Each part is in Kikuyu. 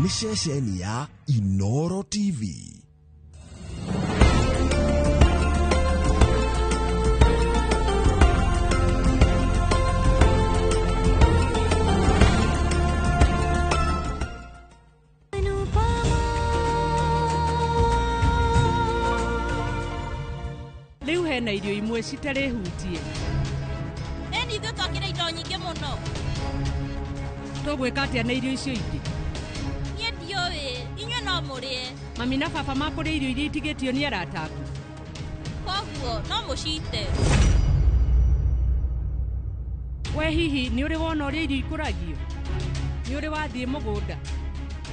Nĩ ceceni ya Inoro TV. Rĩu hena irio imwe citarĩ hutie. Ĩni ithuĩ twakĩra indo nyingĩ mũno. Tũgwĩka atĩa na irio icio ingĩ? Niĩ ndiũĩ, inyuĩ no mũrĩe. Mami na baba makũrĩa irio iria itigĩtio nĩ arata aku. Koguo no mũcite. We hihi nĩ ũrĩ wona ũrĩa irio ikũragio? Nĩ ũrĩ wathiĩ mũgũnda?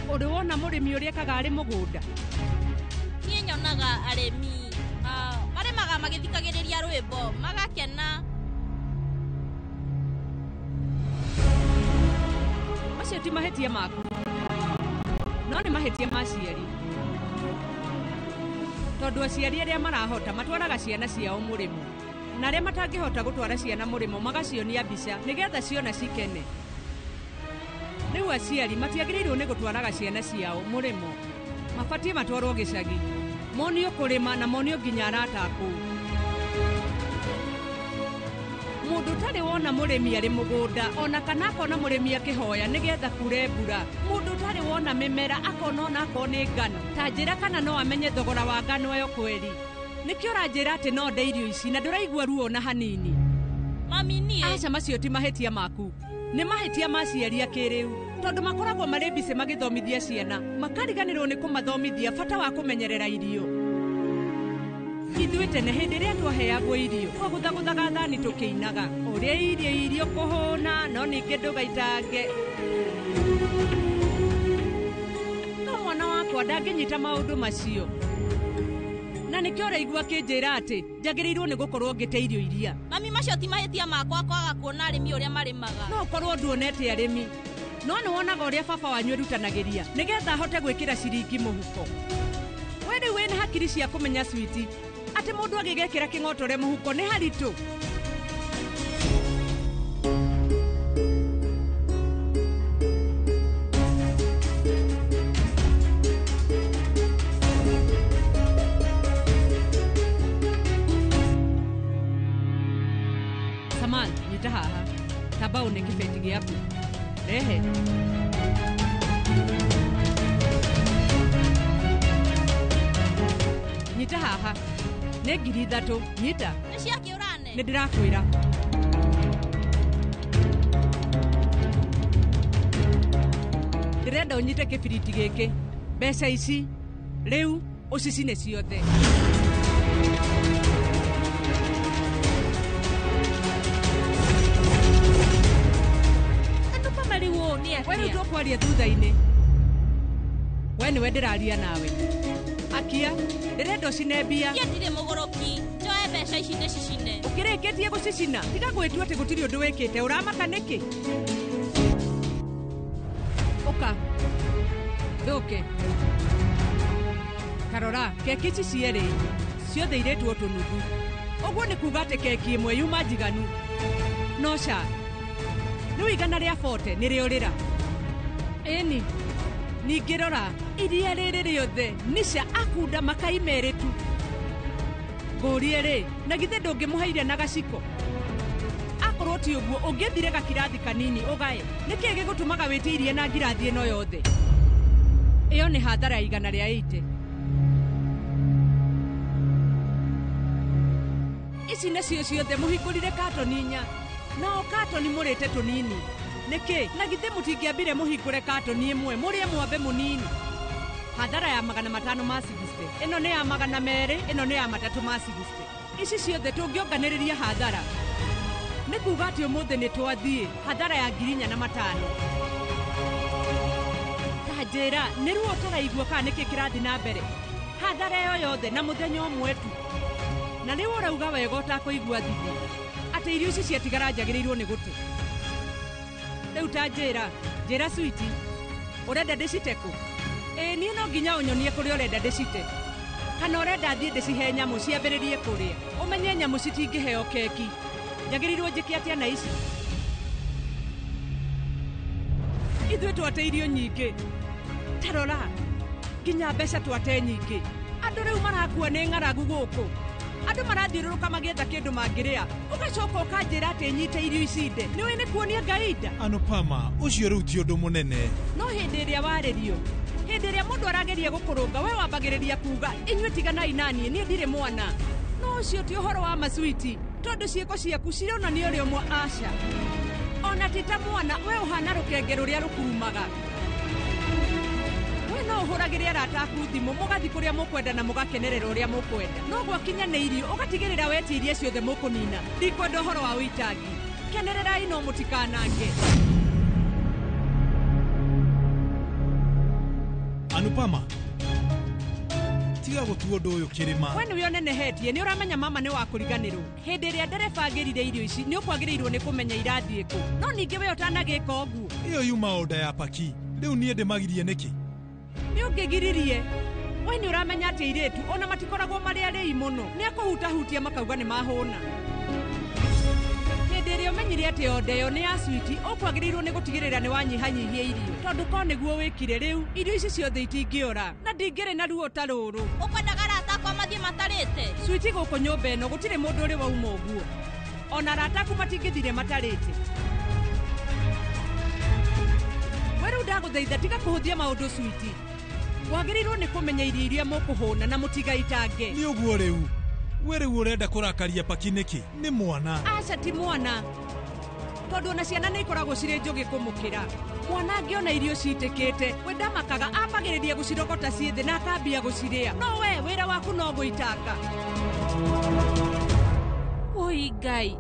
Ũrĩ wona mũrĩmi ũrĩa ekaga arĩ mũgũnda? Niĩ nyonaga arĩmi marĩmaga magĩthikagĩrĩria rwĩmbo magakena. Macio ti mahĩtia maku, no nĩ mahĩtia ma aciari. Tondũ aciari arĩa marahota matwaraga ciana ciao mũrĩmo, na arĩa matangĩhota gũtwara ciana mũrĩmo magacionia mbica nĩgetha ciona cikene. Rĩu aciari matiagĩrĩirwo nĩ gũtwaraga ciana ciao mũrĩmo, mabatiĩ matwarwo gĩcagi, monio kũrĩma na monio nginya arata a kũu. Mũndũ ũtarĩ wona mũrĩmi arĩ mũgũnda ona kana akona mũrĩmi akĩhoya nĩgetha kure mbura, mũndũ ũtarĩ wona mĩmera akona ona akorwo nĩ ngano, ta njĩra kana no amenye thogora wa ngano ĩyo kweri. Nĩkĩo ũranjĩra atĩ no nde irio ici na ndũraigua ruo ona hanini? Mami niĩ. Aca, macio ti mahĩtia maku, nĩ mahĩtia ma aciari a kĩrĩu, tondũ makoragwo marĩ mbicĩ magĩthomithia ciana, makariganĩrwo nĩ kũmathomithia bata wa kũmenyerera irio. Ithuĩ tene hĩndĩ ĩrĩa twaheagwo irio twagũthagũthaga thani tũkĩinaga, ũrĩa irio irio kũhũna no ningĩ ndũgaitange. No mwana wakwa ndangĩnyita maũndũ macio, na nĩkĩo ũraigua akĩnjĩra atĩ njagĩrĩirwo nĩ gũkorwo ngĩte irio iria. Mami, macio ti mahĩtia makwa kwaga kuona arĩmi ũrĩa marĩmaga. No ũkorwo nduonete arĩmi, no nĩ wonaga ũrĩa baba wanyu erutanagĩria nĩgetha ahote gwĩkĩra ciringi mũhuko. We rĩu wĩna hakiri cia kũmenya switi atĩ mũndũ agĩgekĩra kĩng'otore mũhuko nĩ haritũ. Saman, nyita haha. Tabau nĩ kĩbeti gĩaku. Rehe. Nyita haha. Nĩ 3,000. Nyita. Nĩ cia kĩũrane? Nĩ ndĩrakwĩra. Ndĩrenda ũnyite kĩbiriti gĩkĩ. Mbeca ici rĩu ũcicine ciothe. Anupama rĩu ũũ nĩ We rĩu atĩa? tũkwaria thutha-inĩ. We nĩwe ndĩraria nawe. Akia, ndĩrenda ũcine mbia. Niĩ ndirĩ mũgũrũki, njoe mbeca ici ndĩcicine. Ũkĩrĩkĩtie gũcicina, tiga gwĩtua atĩ gũtirĩ ũndũ wĩkĩte, ũramaka nĩkĩ? Ũka. Thũke. Tarora, keki ici cierĩ ciothe irĩtwo tũnuthu. Ũguo nĩ kuga atĩ keki ĩmwe yuma njiganu. No ca, rĩu 140 nĩrĩo rĩra. Ĩni, ningĩ rora, iria rĩrĩ rĩothe Nisha akunda makai merĩ tu. Ngũrie rĩ, na githĩ ndũngĩmũheire na gaciko? Akorwo ti ũguo, ũngĩethire gakirathi kanini ũgae. Nĩkĩĩ gĩgũtũmaga wĩtie iria na ngirathi ĩno yothe? Ĩyo nĩ hathara ya 180. Ici nacio ciothe mũhingũrire katoni inya, nao katoni mũrĩte tũnini. Nĩkĩ? Na githĩ mũtingĩambire mũhingũre katoni ĩmwe mũrĩe mwambe mũnini? Hathara ya 560. Ĩno nĩ ya 200, ĩno nĩ ya 360. Ici ciothe tũngĩonganĩrĩria hathara, nĩ kuga atĩ ũmũthĩ nĩ twathiĩ hathara ya 4,500. Ta njĩra, nĩ ruo tũraigua kana nĩkĩ kĩrathiĩ na mbere? Hathara ĩyo yothe na mũthenya ũmwe tu. Na rĩu ũrauga wega ũtakũigua thithi atĩ irio ici ciatigara njagĩrĩirwo nĩ gũte. Rĩu ta njĩra, njĩra switi, ũrenda ndĩcite kũ? Ĩĩ niĩ no nginya ũnyonie kũrĩa ũrenda ndĩcite. Kana ũrenda thiĩ ndĩcihe nyamũ ciambĩrĩrie kũrĩa. Ũmenye nyamũ citingĩheo keki. Njagĩrĩirwo njĩke atĩa na ici? Ithuĩ twate irio nyingĩ. Tarora nginya mbeca twate nyingĩ. Andũ rĩu marakua nĩ ng'aragu gũkũ. Andũ marathiũrũrũka magĩetha kĩndũ mangĩrĩa. Ũgacoka ũkanjĩra atĩ nyite irio ici nde. Nĩũĩ nĩ kuonia Ngai nda. Anupama, ũcio rĩu ti ũndũ mũnene. No hĩndĩ ĩrĩa warĩrio, hĩndĩ ĩrĩa mũndũ arageria gũkũrũnga, we wambagĩrĩria kuga inyuĩ tiganai naniĩ, niĩ ndirĩ mwana. No ũcio ti ũhoro wa maswiti, tondũ ciĩko ciaku cironania ũrĩ ũmwe aca. Ona ti ta mwana, we ũhana rũkenge rũrĩa rũkurumaga. We no ũhũragĩre arata aku thimũ, mũgathiĩ kũrĩa mũkwenda na mũgakenerera ũrĩa mũkwenda. No gwakinya nĩ irio, ũgatigĩrĩra wetia iria ciothe mũkũnina. Ndikwenda ũhoro wa ũitangi. Kenererai no mũtikanange. Anupama, tiga gũtua ũndũ ũyũ kĩrĩma. We nĩwe ũnenehetie, nĩ ũramenya mama nĩ wa kũriganĩrwo. Hĩndĩ ĩrĩa ndereba agĩrire irio ici, nĩ ũkwagĩrĩirwo nĩ kũmenya irathiĩ kũ. No ningĩ we ũtanagĩka ũguo. Ĩyo yuma order ya paki. Rĩu niĩ ndĩmagirie nĩkĩ? Nĩ ũngĩgiririe. We nĩ ũramenya atĩ airĩtu ona matikoragwo marĩ arĩi mũno. Nĩ akũhutahutia makauga nĩ mahũna. Hĩndĩ ĩrĩa ũmenyire atĩ order ĩyo nĩ ya switi, ũkwagĩrĩirwo nĩ gũtigĩrĩra nĩ wanyihanyihia irio. Tondũ ko nĩguo wĩkire rĩu, irio ici ciothe itingĩora. Na ndingĩrĩ na ruo ta rũrũ. Ũkwendaga arata akwa mathiĩ matarĩte? Switi gũkũ nyũmba ĩno gũtirĩ mũndũ ũrĩ wauma ũguo. Ona arata aku matingĩthire matarĩte. We rĩu ndagũthaitha tiga kũhũthia maũndũ switi. Wagĩrĩirwo nĩ kũmenya irio iria mũkũhũna na mũtigaitange. Nĩ ũguo rĩu. We rĩu ũrenda kũrakaria paki nĩkĩ? Nĩ mwana. Aca ti mwana. Tondũ ona ciana nĩ ikoragwo cirĩ njũgĩ kũmũkĩra. Mwana angĩona irio citĩkĩte, we ndamakaga, ambagĩrĩria gũcirogota ciĩ thĩ na akambia gũcirĩa. No we wĩra waku no gũitanga. Oi Ngai,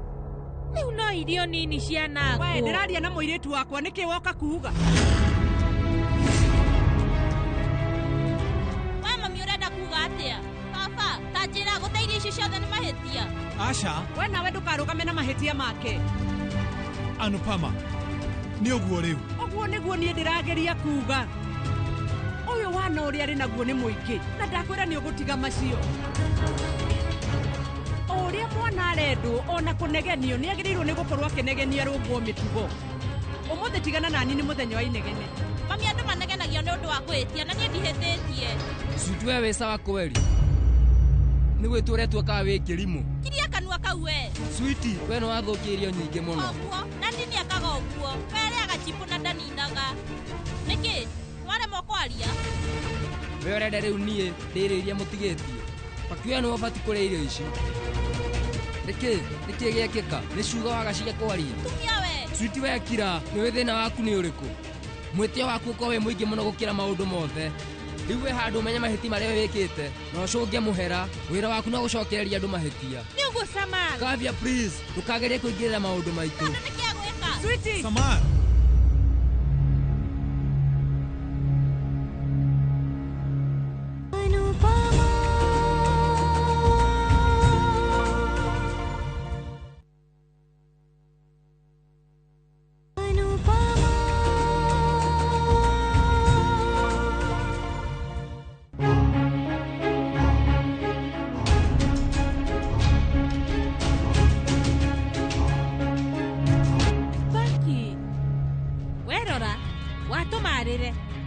rĩu no irio nini cianangwo. We ndĩraria na mũirĩtu wakwa, nĩkĩ woka kuuga? We mami ũrenda kuuga atĩa? Baba, ta njĩra gũte irio ici ciothe nĩ mahĩtia. Aca. We nawe ndũkarũgame na mahĩtia make. Anupama, nĩ ũguo rĩu. Ũguo nĩguo niĩ ndĩrageria kuuga. Ũyũ wana ũrĩa arĩ naguo nĩ mũingĩ, na ndakwĩra nĩ ũgũtiga macio. O ũrĩa mwana arendwo ona kũnegenio, nĩ agĩrĩirwo nĩ gũkorwo akĩnegenia rũngwo mĩtugo. Ũmũthĩ tigana nani nĩ mũthenya wa inegene. Mami, andũ manegenagio nĩ ũndũ wa kwĩhĩtia, na niĩ ndihĩtĩtie. Switi we wĩ sawa kweli? Nĩ gwĩtua ũretua kana wĩ kĩrimũ? Kiria kanua kau we. Switi, we nĩ wathũkia irio nyingĩ mũno. Ũguo, na nini akaga ũguo. We arĩaga chipu na ndaninaga. Nĩkĩ? Waremwo kwaria? We ũrenda rĩu niĩ ndĩrĩ iria mũtigĩtie? Paki we nĩwe ũbatiĩ kũrĩa irio ici. Nĩkĩ? Nĩkĩ gĩekĩka? Nĩ ciugo waga cia kwaria? Tumia we. Switi we kira, nĩũĩ thĩna waku nĩ ũrĩkũ? Mwĩtĩo waku ũkorwo wĩ mũingĩ mũno gũkĩra maũndũ mothe. Rĩu wĩ handũ ũmenye mahĩtia marĩa wĩkĩte na ũcũnge mũhera. Wĩra waku no gũcokereria andũ mahĩtia. Nĩ ũguo Samar. Kavya please, ndũkagerie kũingĩrĩra maũndũ maitũ. Tondũ nĩkĩ agwĩka? Switi. Samar.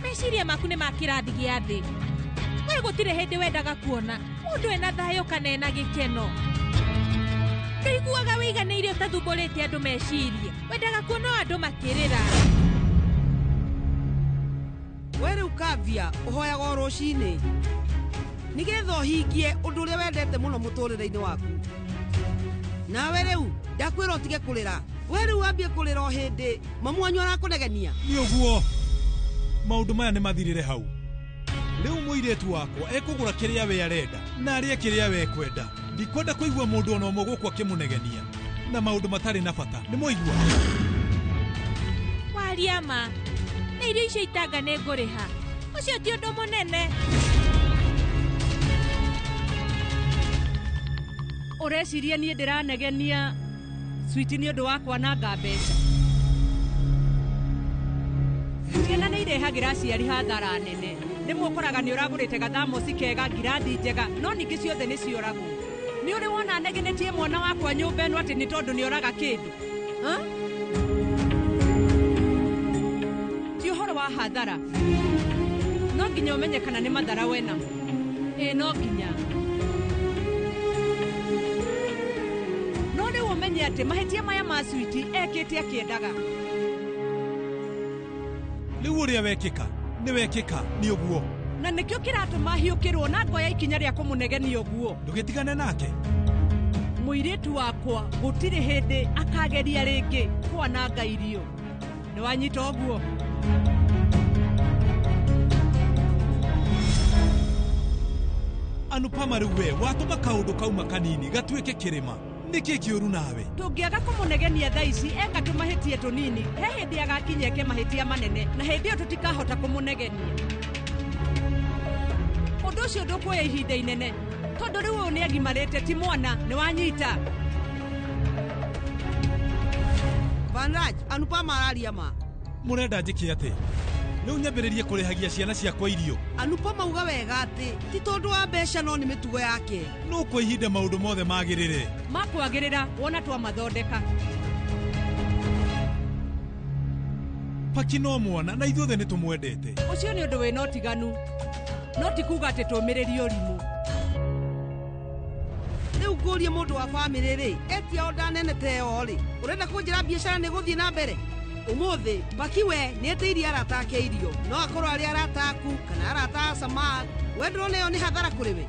Meciria maku nĩ ma kĩrathi gĩa thĩ. We gũtirĩ hĩndĩ wendaga kuona mũndũ ena thayũ kana ena gĩkeno. Ndũiguaga wĩiganĩire ũtathumbũrĩte andũ meciria. Wendaga kuona o andũ makĩrĩra. We rĩu Kavya ũhoyaga o rũcinĩ nĩgetha ũhingie ũndũ ũrĩa wendete mũno mũtũrĩre-inĩ waku. Nawe rĩu ndakwĩra ũtige kũrĩra. We rĩu wambie kũrĩra o hĩndĩ mamu wanyu arakũnegenia. Nĩ ũguo. Maũndũ maya nĩ mathirĩre hau. Rĩu mũirĩtu wakwa ekũgũra kĩrĩa we arenda na arĩe kĩrĩa we ekwenda. Ndikwenda kũigua mũndũ ona ũmwe gũkũ akĩmũnegenia na maũndũ matarĩ na bata. Nĩ mwaigua? Waria ma. Na irio icio itanga nĩ ngũrĩha. Ũcio ti ũndũ mũnene. Ũreciria niĩ ndĩranegenia switi nĩ ũndũ wa kwananga mbeca? Ciana nĩ irehagĩra aciari hathara nene. Rĩmwe ũkoraga nĩ ũragũrĩte gathamosi kega, ngirathi njega, no ningĩ ciothe nĩ cioragwo. Nĩ ũrĩ wona negenetie mwana wakwa nyũmba ĩno atĩ nĩ tondũ nĩ oraga kĩndũ? Ti ũhoro wa hathara. nginya ũmenye kana nĩ mathara we namo. Ĩĩ no nginya. No rĩu ũmenye atĩ mahĩtia maya ma Switi ekĩte akĩendaga. Rĩu ũrĩa wekĩka nĩ wekĩka nĩ ũguo. Na nĩkĩo kĩratũma hiũkĩrwo na ngoya ikinya rĩa kũmũnegenia ũguo. Ndũgĩtigane nake. Mũirĩtu wakwa gũtirĩ hĩndĩ akageria rĩngĩ kwananga irio. Nĩ wanyita ũguo? Anupama rĩu we watũma kaũndũ kauma kanini gatuĩke kĩrĩma. Nĩkĩ kĩũru nawe? Tũngĩaga kũmũnegenia thaa ici eka tũmahĩtie tũnini, he hĩndĩ agakinya eke mahĩtia manene na hĩndĩ ĩyo tũtikahota kũmũnegenia. Ũndũ ũcio ndũkuoya ihinda inene tondũ rĩu ũyũ nĩagimarĩte ti mwana, nĩ wanyita. Vanraj, Anupama araria ma. Mũrenda njĩke atĩ? Rĩu nyambĩrĩrie kũrĩhagia ciana ciakwa irio. Anupama uga wega atĩ ti tondũ wa mbeca no nĩ mĩtugo yake. No kwa ihinda maũndũ mothe magĩrĩre. Makwagĩrĩra wona twamathondeka. Paki no mwana na ithuothe nĩ tũmwendete. Ũcio nĩ ũndũ wĩna ũtiganu. No ti kuga atĩ tũmĩrĩrie ũrimũ. Rĩu ngũrie mũndũ wa bamĩrĩ rĩ, etia onda nene ta ĩyo rĩ, ũrenda kũnjĩra biacara nĩ gũthiĩ na mbere? Ũmũthĩ Paki we nĩetĩirie arata ake irio, no akorwo arĩ arata aku kana arata a Samar, we ndũrona ĩyo nĩ hathara kũrĩ we?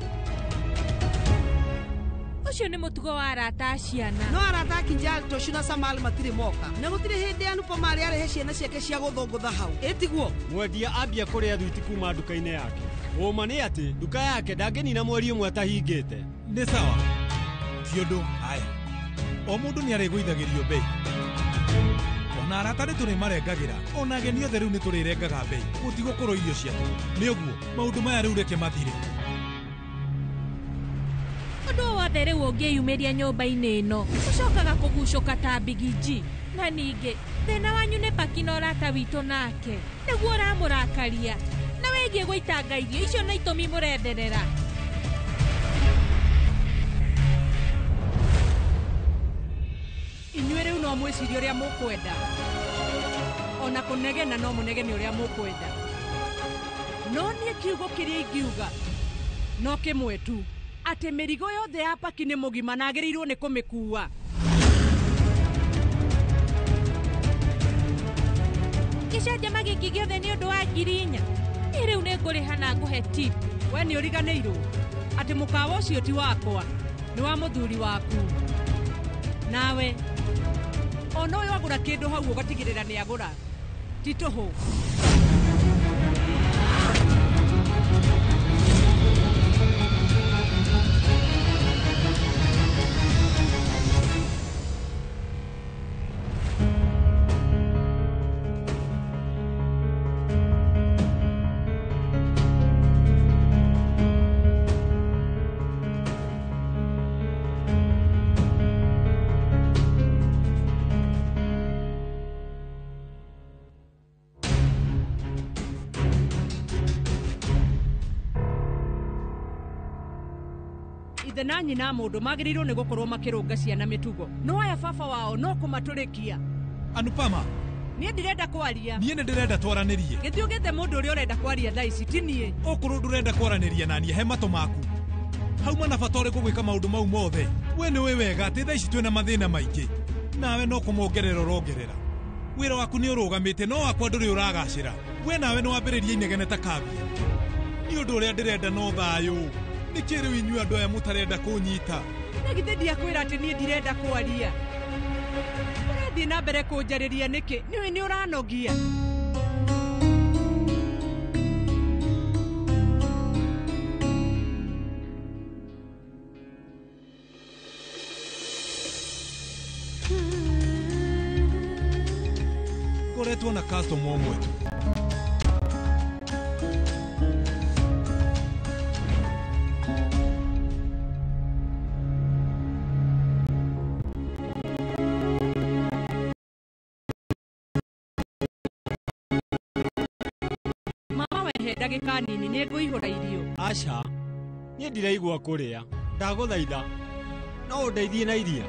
Ũcio nĩ mũtugo wa arata a ciana. No arata a Kinjal, Toshu na Samal matirĩ moka, na gũtirĩ hĩndĩ Anupama arĩ arehe ciana ciake cia gũthũngũtha hau. Ĩtiguo? Mwendia ambia kũrĩa thwiti kuma nduka-inĩ yake. Ũma nĩ atĩ nduka yake ndangĩnina mweri ũmwe atahingĩte. Nĩ sawa. Ti ũndũ. Haya. O mũndũ nĩ arĩgũithagĩrio bei. Ona arata nĩ tũrĩmarengagĩra, ona ageni othe rĩu nĩ tũrĩrengaga bei. Gũtigũkorwo irio cia tũhũ. Nĩ ũguo, maũndũ maya rĩu reke mathire. Ũndũ wothe rĩu ũngĩyumĩria nyũmba-inĩ ĩno, ũcokaga kũgucũka ta mbigiji. Na ningĩ, thĩna wanyu nĩ Paki na ũrata witũ nake. Nĩguo ũramũrakaria. Na wĩgiĩ gũitanga irio icio na itũmi mũretherera. Inyuĩ rĩu no mwĩcirie ũrĩa mũkwenda. Ona kũnegena no mũnegene ũrĩa mũkwenda. No niĩ kiugo kĩrĩa ingiuga no kĩmwe tu, atĩ mĩrigo yothe ya Paki nĩ mũgima na agĩrĩirwo nĩ kũmĩkua. Gĩcanjama gĩkĩ gĩothe nĩ ũndũ wa 4,000. Niĩ rĩu nĩ ngũrĩha na ngũhe tip. We nĩ ũriganĩirwo atĩ mũkawa ũcio ti wakwa, nĩ wa mũthuri waku. Nawe ona ũyũ agũra kĩndũ hau ũgatigĩrĩra nĩ agũra. Ti tũhũ. Ithe na nyina mũndũ magĩrĩirwo nĩ gũkorwo makĩrũnga ciana mĩtugo. No aya baba wao no kũmatũrĩkia. Anupama, niĩ ndirenda kwaria. Niĩ nĩ ndĩrenda twaranĩrie. Gĩthiĩ ũgĩthe mũndũ ũrĩa ũrenda kwaria thaa ici ti niĩ. Okorwo ndũrenda kwaranĩria na niĩ he matũ maku. Hauma na bata ũrĩkũ gwĩka maũndũ mau mothe? We nĩ ũĩ wega atĩ thaa ici twĩna mathĩna maingĩ. Nawe no kũmongerera ũrongerera. Wĩra waku nĩ ũrũgamĩte no wakwa ndũrĩ ũragacĩra. We nawe nĩ wambĩrĩria inegene ta kambia. Nĩ ũndũ ũrĩa ndĩrenda no thayũ. Nĩkĩ rĩu inyuĩ andũ aya mũtarenda kũnyita? Na githĩ ndiakwĩra atĩ niĩ ndirenda kwaria. Ũrathiĩ na mbere kũnjarĩria nĩkĩ? Nĩũĩ nĩ ũranogia. Ngoretwo na customer ũmwe tu. Ndagĩka nini nĩ ngũihũra irio. Aca, niĩ ndiraigua kũrĩa. Ndagũthaitha, no ũndeithie na iria.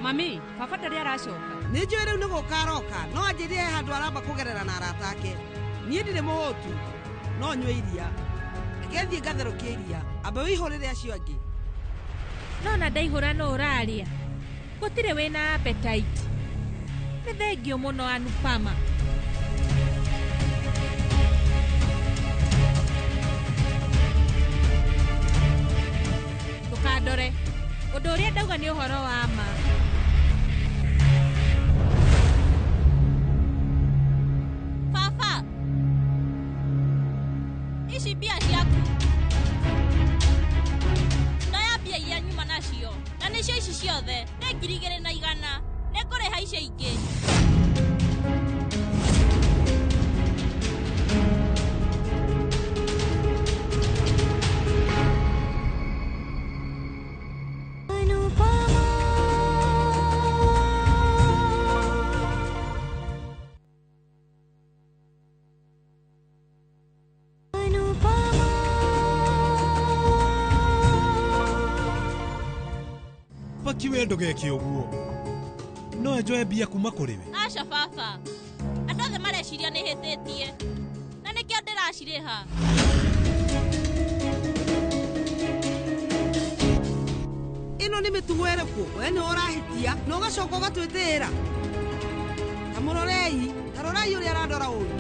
Mami, baba ndarĩ aracoka. Nĩ njũĩ rĩu nĩ gũka aroka, no anjĩrire he handũ aramba kũgerera na arata ake. Niĩ ndirĩ mũhũtu. No nyue iria. Reke thiĩ ngatherũkie iria. Amba wĩihũrĩre acio angĩ. No na ndaihũra no ũrarĩa. Gũtirĩ wĩna appetite. Nĩ thengio mũno Anupama. Ndũkandore. Ũndũ ũrĩa ndauga nĩ ũhoro wa ma. Baba, ici mbia ciaku. Ndoya mbia iria nyuma nacio, na nĩcio ici ciothe, nĩ 2,100. Nĩngũrĩha icio ingĩ. Paki we ndũgeke ũguo. No njoe mbia kuma kũrĩ we. Aca baba, andũ othe mareciria nĩ hĩtĩtie, na nĩkĩo ndĩracirĩha. Ĩno nĩ mĩtugo ĩrĩkũ? We nĩ ũrahĩtia na ũgacoka ũgatwĩtĩĩra. Ta mũrorei, ta rorai ũrĩa arandora ũru.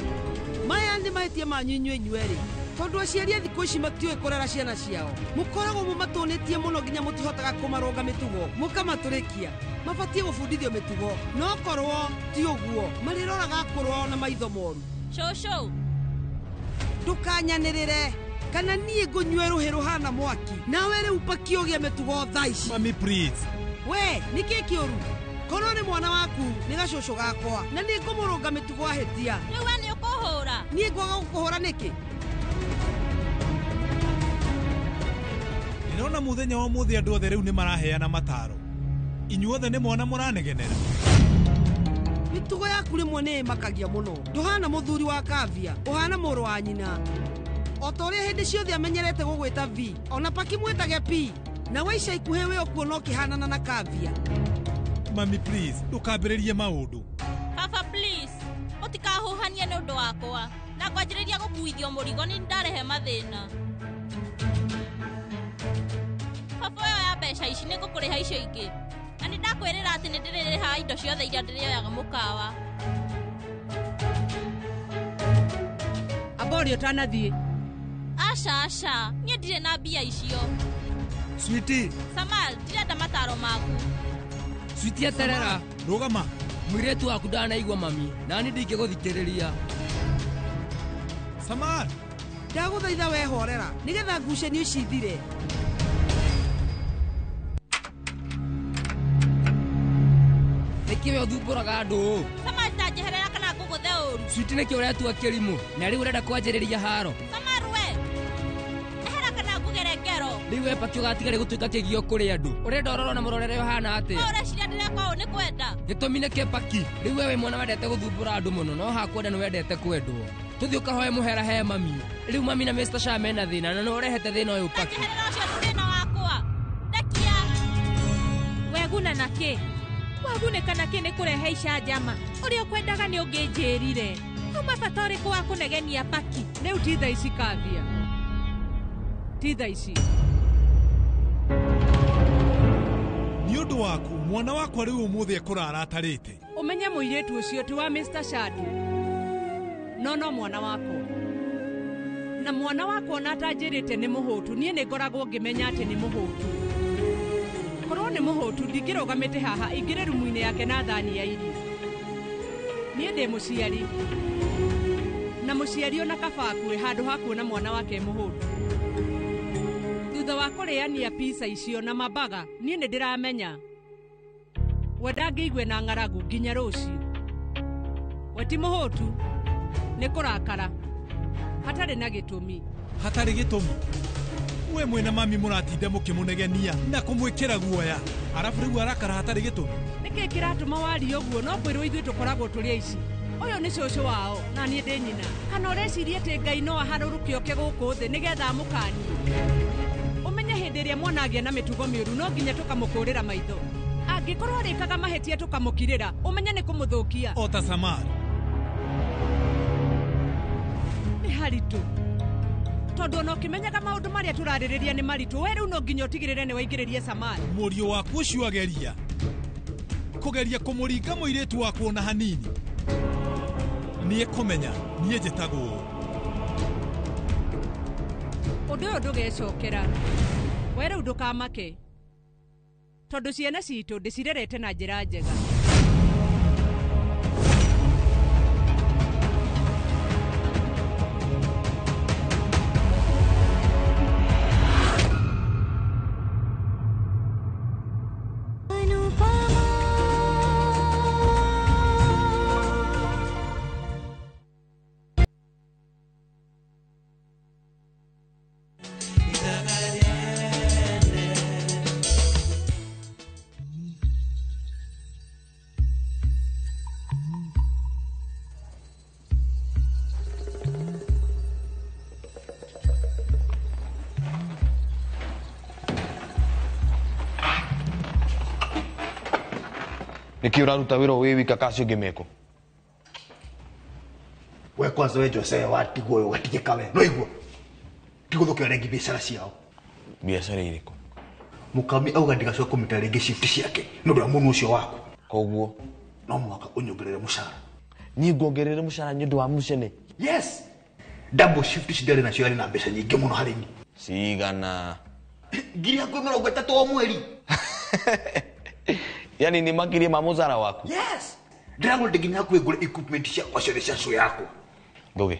Maya nĩ mahĩtia manyu inyuĩ inyuerĩ. Tondũ aciari a thikũ ici matiũĩ kũrera ciana ciao. Mũkoragwo mũmatũnĩtie mũno nginya mũtihotaga kũmarũnga mĩtugo, mũkamatũrĩkia. Mabatiĩ gũbundithio mĩtugo, no korwo ti ũguo, marĩroraga akũrũ ao na maitho moru. Cũcũ, Ndũkanyanĩrĩre kana niĩ ngũnyue rũhĩ rũhana mwaki. Nawe rĩu Paki ũgĩe mĩtugo thaa ici. Mami please. We, nĩkĩ kĩũru? Korwo nĩ mwana waku, nĩ gacũcũ gakwa, na nĩ ngũmũrũnga mĩtugo ahĩtia. rĩu we nĩ ũkũhũra. Niĩ ngwaga gũkũhũra nĩkĩ? Ndĩrona mũthenya wa ũmũthĩ andũ othe rĩu nĩ maraheana mataro. Inyuothe nĩ mwana mũranegenera. Mĩtugo yaku rĩmwe nĩ ĩmakagia mũno. Ndũhana mũthuri wa Kavia, ũhana mũrũ wa nyina. O ta ũrĩa hĩndĩ ciothe amenyerete gũgwĩta V, ona Paki mwĩtage P. Na we ica ikuhĩ wĩ ũkuona ũkĩhanana na Kavia. Mami please, ndũkambĩrĩrie maũndũ. Baba please, mũtikahũhanie nĩ ũndũ wakwa. Na ngwanjĩrĩria gũkuithio mũrigo nĩ ndarehe mathĩna. Baba ũyũ oya mbeca ici nĩ ngũkũrĩha icio ingĩ. Na nĩ ndakwĩrĩra atĩ nĩ ndĩrĩrĩhaga indo ciothe iria ndĩrĩoyaga mũkawa. Amba ũrĩa ũtanathiĩ. Aca aca, niĩ ndirĩ na mbia icio. Sweetie, Samal, ndirenda mataro maku. Sweetie eterera. Rũgama. Mũirĩtu waku ndanaigua mami, nani ndingĩgũthikĩrĩria. Samar, Ndagũthaitha we horera, nĩgetha ngucanio ici ithire. Nĩkĩ we ũthumbũraga andũ ũũ? Samal, ta njeherera kana ngũgũthe ũru. Sweetie nĩkĩ ũretua kĩrimũ na rĩu ũrenda kwanjĩrĩria haro? Samar we, ehera kana ngũgere ngero. Rĩu we Paki ũgatiga rĩ gũtuĩka kĩgio kũrĩ andũ. Ũrenda ũrorwo na mũrorere ũhana atĩa? We ũreciria ndĩreka ũũ nĩ kwenda? Gĩtũmi nĩkĩ Paki? Rĩu we wĩ mwana wendete gũthumbũra andũ mũno, no hakwenda nĩ wendete kwendwo. Tũthiĩ ũkahoe mũhera he mami. Rĩu mami na Mr. Shah mena thĩna na nĩ ũrehete thĩna ũyũ Paki. Njeherera ũcio ti thĩna wakwa. Ndekia. Weguna na kĩ? Wagunĩka na kĩ nĩ kũrehe icanjama? Ũrĩa ũkwendaga nĩ ũngĩnjĩrire. Uma bata ũrĩkũ wa kũnegenia Paki? Rĩu ti thaa ici Kavia. Ti thaa ici. Nĩ ũndũ waku, mwana wakwa rĩu ũmũthĩ ekũrara atarĩte. Ũmenye mũirĩtu ũcio ti wa Mr. Shatu. No no mwana wakwa. Na mwana wakwa ona atanjĩrĩte nĩ mũhũtu, niĩ nĩ ngoragwo ngĩmenya atĩ nĩ mũhũtu. Korwo nĩ mũhũtu ndingĩrũgamĩte haha ingĩrĩ rumu-inĩ yake na thani ya irio. Niĩ ndĩ mũciari. Na mũciari ona kaba akue handũ ha kuona mwana wake mũhũtu. Thutha wa kũrĩania pizza icio na mabaga, niĩ nĩ ndĩramenya. We ndangĩigue na ng'aragu nginya rũciũ. We ti mũhũtu, nĩ kũrakara. Hatarĩ na gĩtũmi. Hatarĩ gĩtũmi. We mwĩna mami mũratinda mũkĩmũnegenia na kũmwĩkĩra guoya. Arabu rĩu arakara hatarĩ gĩtũmi. Nĩkĩ kĩratũma warie ũguo no kwĩrwo ithuĩ tũkoragwo tũrĩ aici? Ũyũ nĩ cũcũ wao na niĩ ndĩ nyina. Kana ũreciria atĩ Ngai no aharũrũke oke gũkũ thĩ nĩgetha amũkanie? Ũmenye hĩndĩ ĩrĩa mwana agĩa na mĩtugo mĩũru no nginya tũkamũkũrĩra maitho. Angĩkorwo arĩkaga mahĩtia tũkamũkirĩra, ũmenye nĩ kũmũthũkia. O ta Samar. Nĩ haritũ. Tondũ ona ũkĩmenyaga maũndũ marĩa tũrarĩrĩria nĩ maritũ, we rĩu no nginya ũtigĩrĩre nĩ waingĩrĩria Samari. Mũriũ waku ũcio ageria kũgeria kũmũringa mũirĩtu wakwa ona hanini. Niĩ kũmenya niĩ njĩtagwo. Ũndũ ũyũ ndũgecokera. We rĩu ndũkamake. Tondũ ciana citũ ndĩcirerete na njĩra njega. Niki uraruta wira wi wika kacio ngi meko we kwanza we Jose watigwo uyu gatigika we no igua tiguthukia rengi biacara ciao. Biacara iriko? Mukami auga ndigacoka kumita ringi shift ciake no ndu wa munu ucio waku. Koguo no mwaka unyongerere mucara. Ni nguongerere mucara ni undu wa mucene? Yes, double shift cindari nacio ari na mbeca nyingi muno hari ni. Cigana? 30,000 o mweri. Yani ni makirie ma mucara waku? Yes, ndĩragũrĩte nginya kwĩgũra equipment ciakwa ciothe cia show yakwa. Ngugi,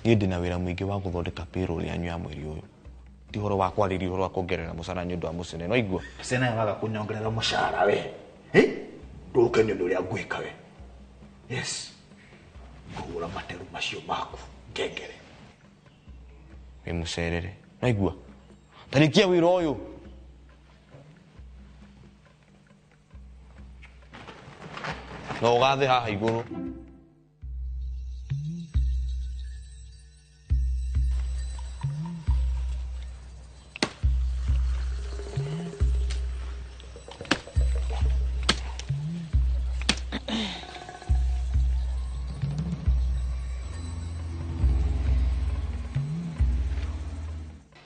niĩ ndĩna wĩra mũingĩ wa gũthondeka payroll yanyu ya mweri ũyũ. Ti ũhoro wa kwarĩria ũhoro wa kuongerera mũcara nĩ ũndũ wa mũcene, no igua? Cene waga kũnyongerera mũcara we. Ndũkenio nĩ ũrĩa ngwĩka we. Yes, ngũhũra materu macio maku ngengere. Wĩ mũcerere, no igua? Tarĩkia wĩra ũyũ. No ũgathe haha igũrũ.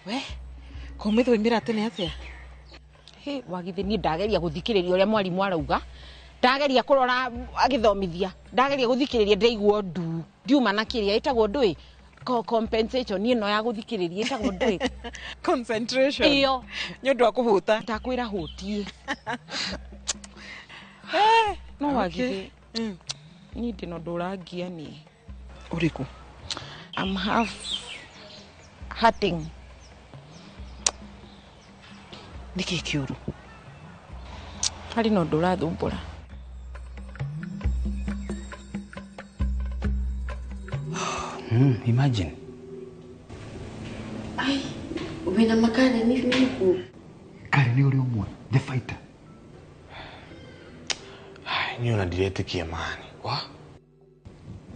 We, kũmĩthĩ waimĩra tene atĩa? Hĩ, wagithĩ niĩ ndageria gũthikĩrĩria ũrĩa mwarimũ arauga. Ndageria kũrora agĩthomithia, ndageria gũthikĩrĩria ndĩraigua ndu, ndiuma na kĩrĩa ĩtagwo ndũĩ compensation ĩno ya gũthikĩrĩria ĩtagwo ndũĩ concentration iyo nĩ ũndũ wa kũhũta. Ndakwĩra hũtie. No wagithĩ niĩ ndĩna ũndũ ũrangia niĩ. Ũrĩkũ? I'm half hurting. Nĩkĩ kĩũru? Harĩ na ũndũ ũrathumbũra. Imagine. Ai, wĩna makare nĩ nĩkũ? Kare nĩ ũrĩ ũmwe, the fighter. Ai, niĩ ona ndiretĩkia mani. Wa?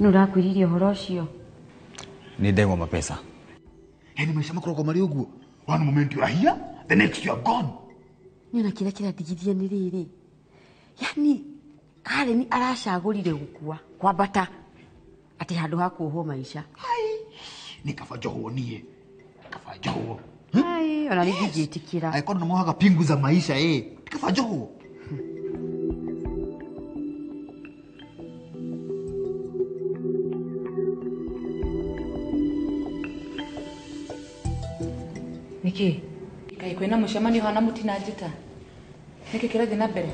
Nũ ũrakwĩrire ũhoro ũcio? Nĩ ndegwa mapesa. Yaani maisha makoragwo marĩ ũguo. One moment you are here, the next you are gone. Niĩ ona kĩrĩa kĩrandigithia nĩ rĩrĩ. Yaani Karen aracagũrire gũkua kwambata atĩ handũ ha kuohwo maica. Ai, nĩ kaba njohwo niĩ. Kaba njohwo. Ai, ona nĩ ndingĩtĩkĩra. Angĩkorwo nĩ mohaga pingu za maisha ĩ, kaba njohwo. Nĩkĩ? Kaĩ kwĩna mũcemanio hana mũtinanjĩta? Nĩkĩ kĩrathiĩ na mbere?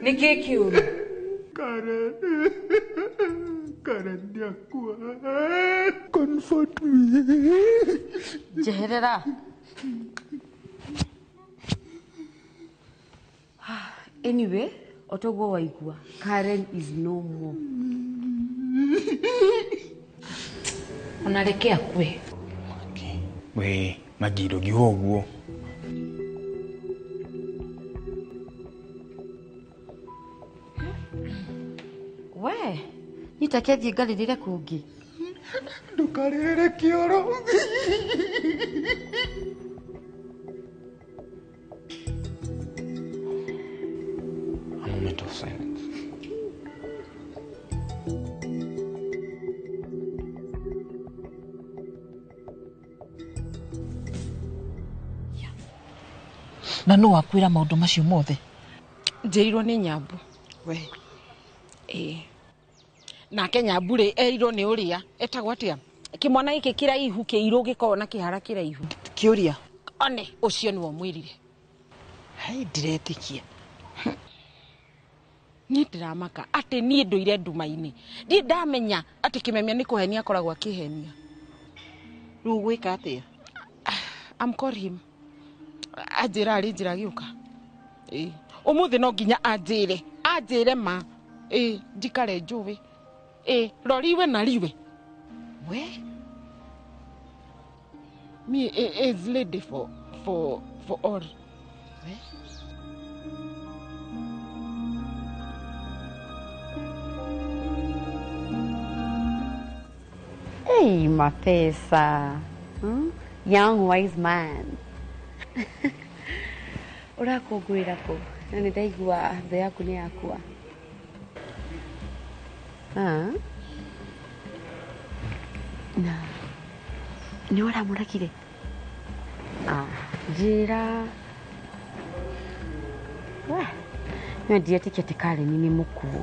Nĩkĩ kĩũru? Karen, Karen nĩakua. Comfort me. Njeherera. Anyway, otoguo waigua, Karen is no more. Ona reke akue. We, Magi ndũngiuga ũguo. We, nitake thiĩ ngarĩrĩre kũngĩ. Ndũkarĩrĩre kĩoro. A moment of silence. Na nũ wakwĩra maũndũ macio mothe? Njĩrirwo nĩ Nyambu. We. Ĩĩ. Nake Nyambu rĩ erirwo nĩ ũrĩa etagwo atĩa? Kĩmwana gĩkĩ kĩraihu kĩirũ gĩkoragwo na kĩhara kĩraihu. Kĩũria. One ũcio nĩwe ũmwĩrire. Hai ndiretĩkia. Niĩ ndĩramaka atĩ niĩ ndũire nduma-inĩ. Ndirĩ ndamenya atĩ Kĩmemia nĩ kũhenia akoragwo akĩhenia. Rĩu ũgwĩka atĩa? I'm call him. Anjĩra arĩ njĩra agĩũka. Ĩĩ. Ũmũthĩ no nginya anjĩre. Anjĩre ma. Ĩĩ, njikare njũĩ. Ĩĩ, roriwe na riwe. We? Me is lady for all. We? Hey, mapesa. Young wise man. Ũrakũngũĩra kũ? Na nĩ ndaigua thũ yaku nĩ yakua. Ah. Na nĩ ũramũrakire? Ah, njĩra. We, no ndiretĩkia atĩ Karen nĩ mũkuũ.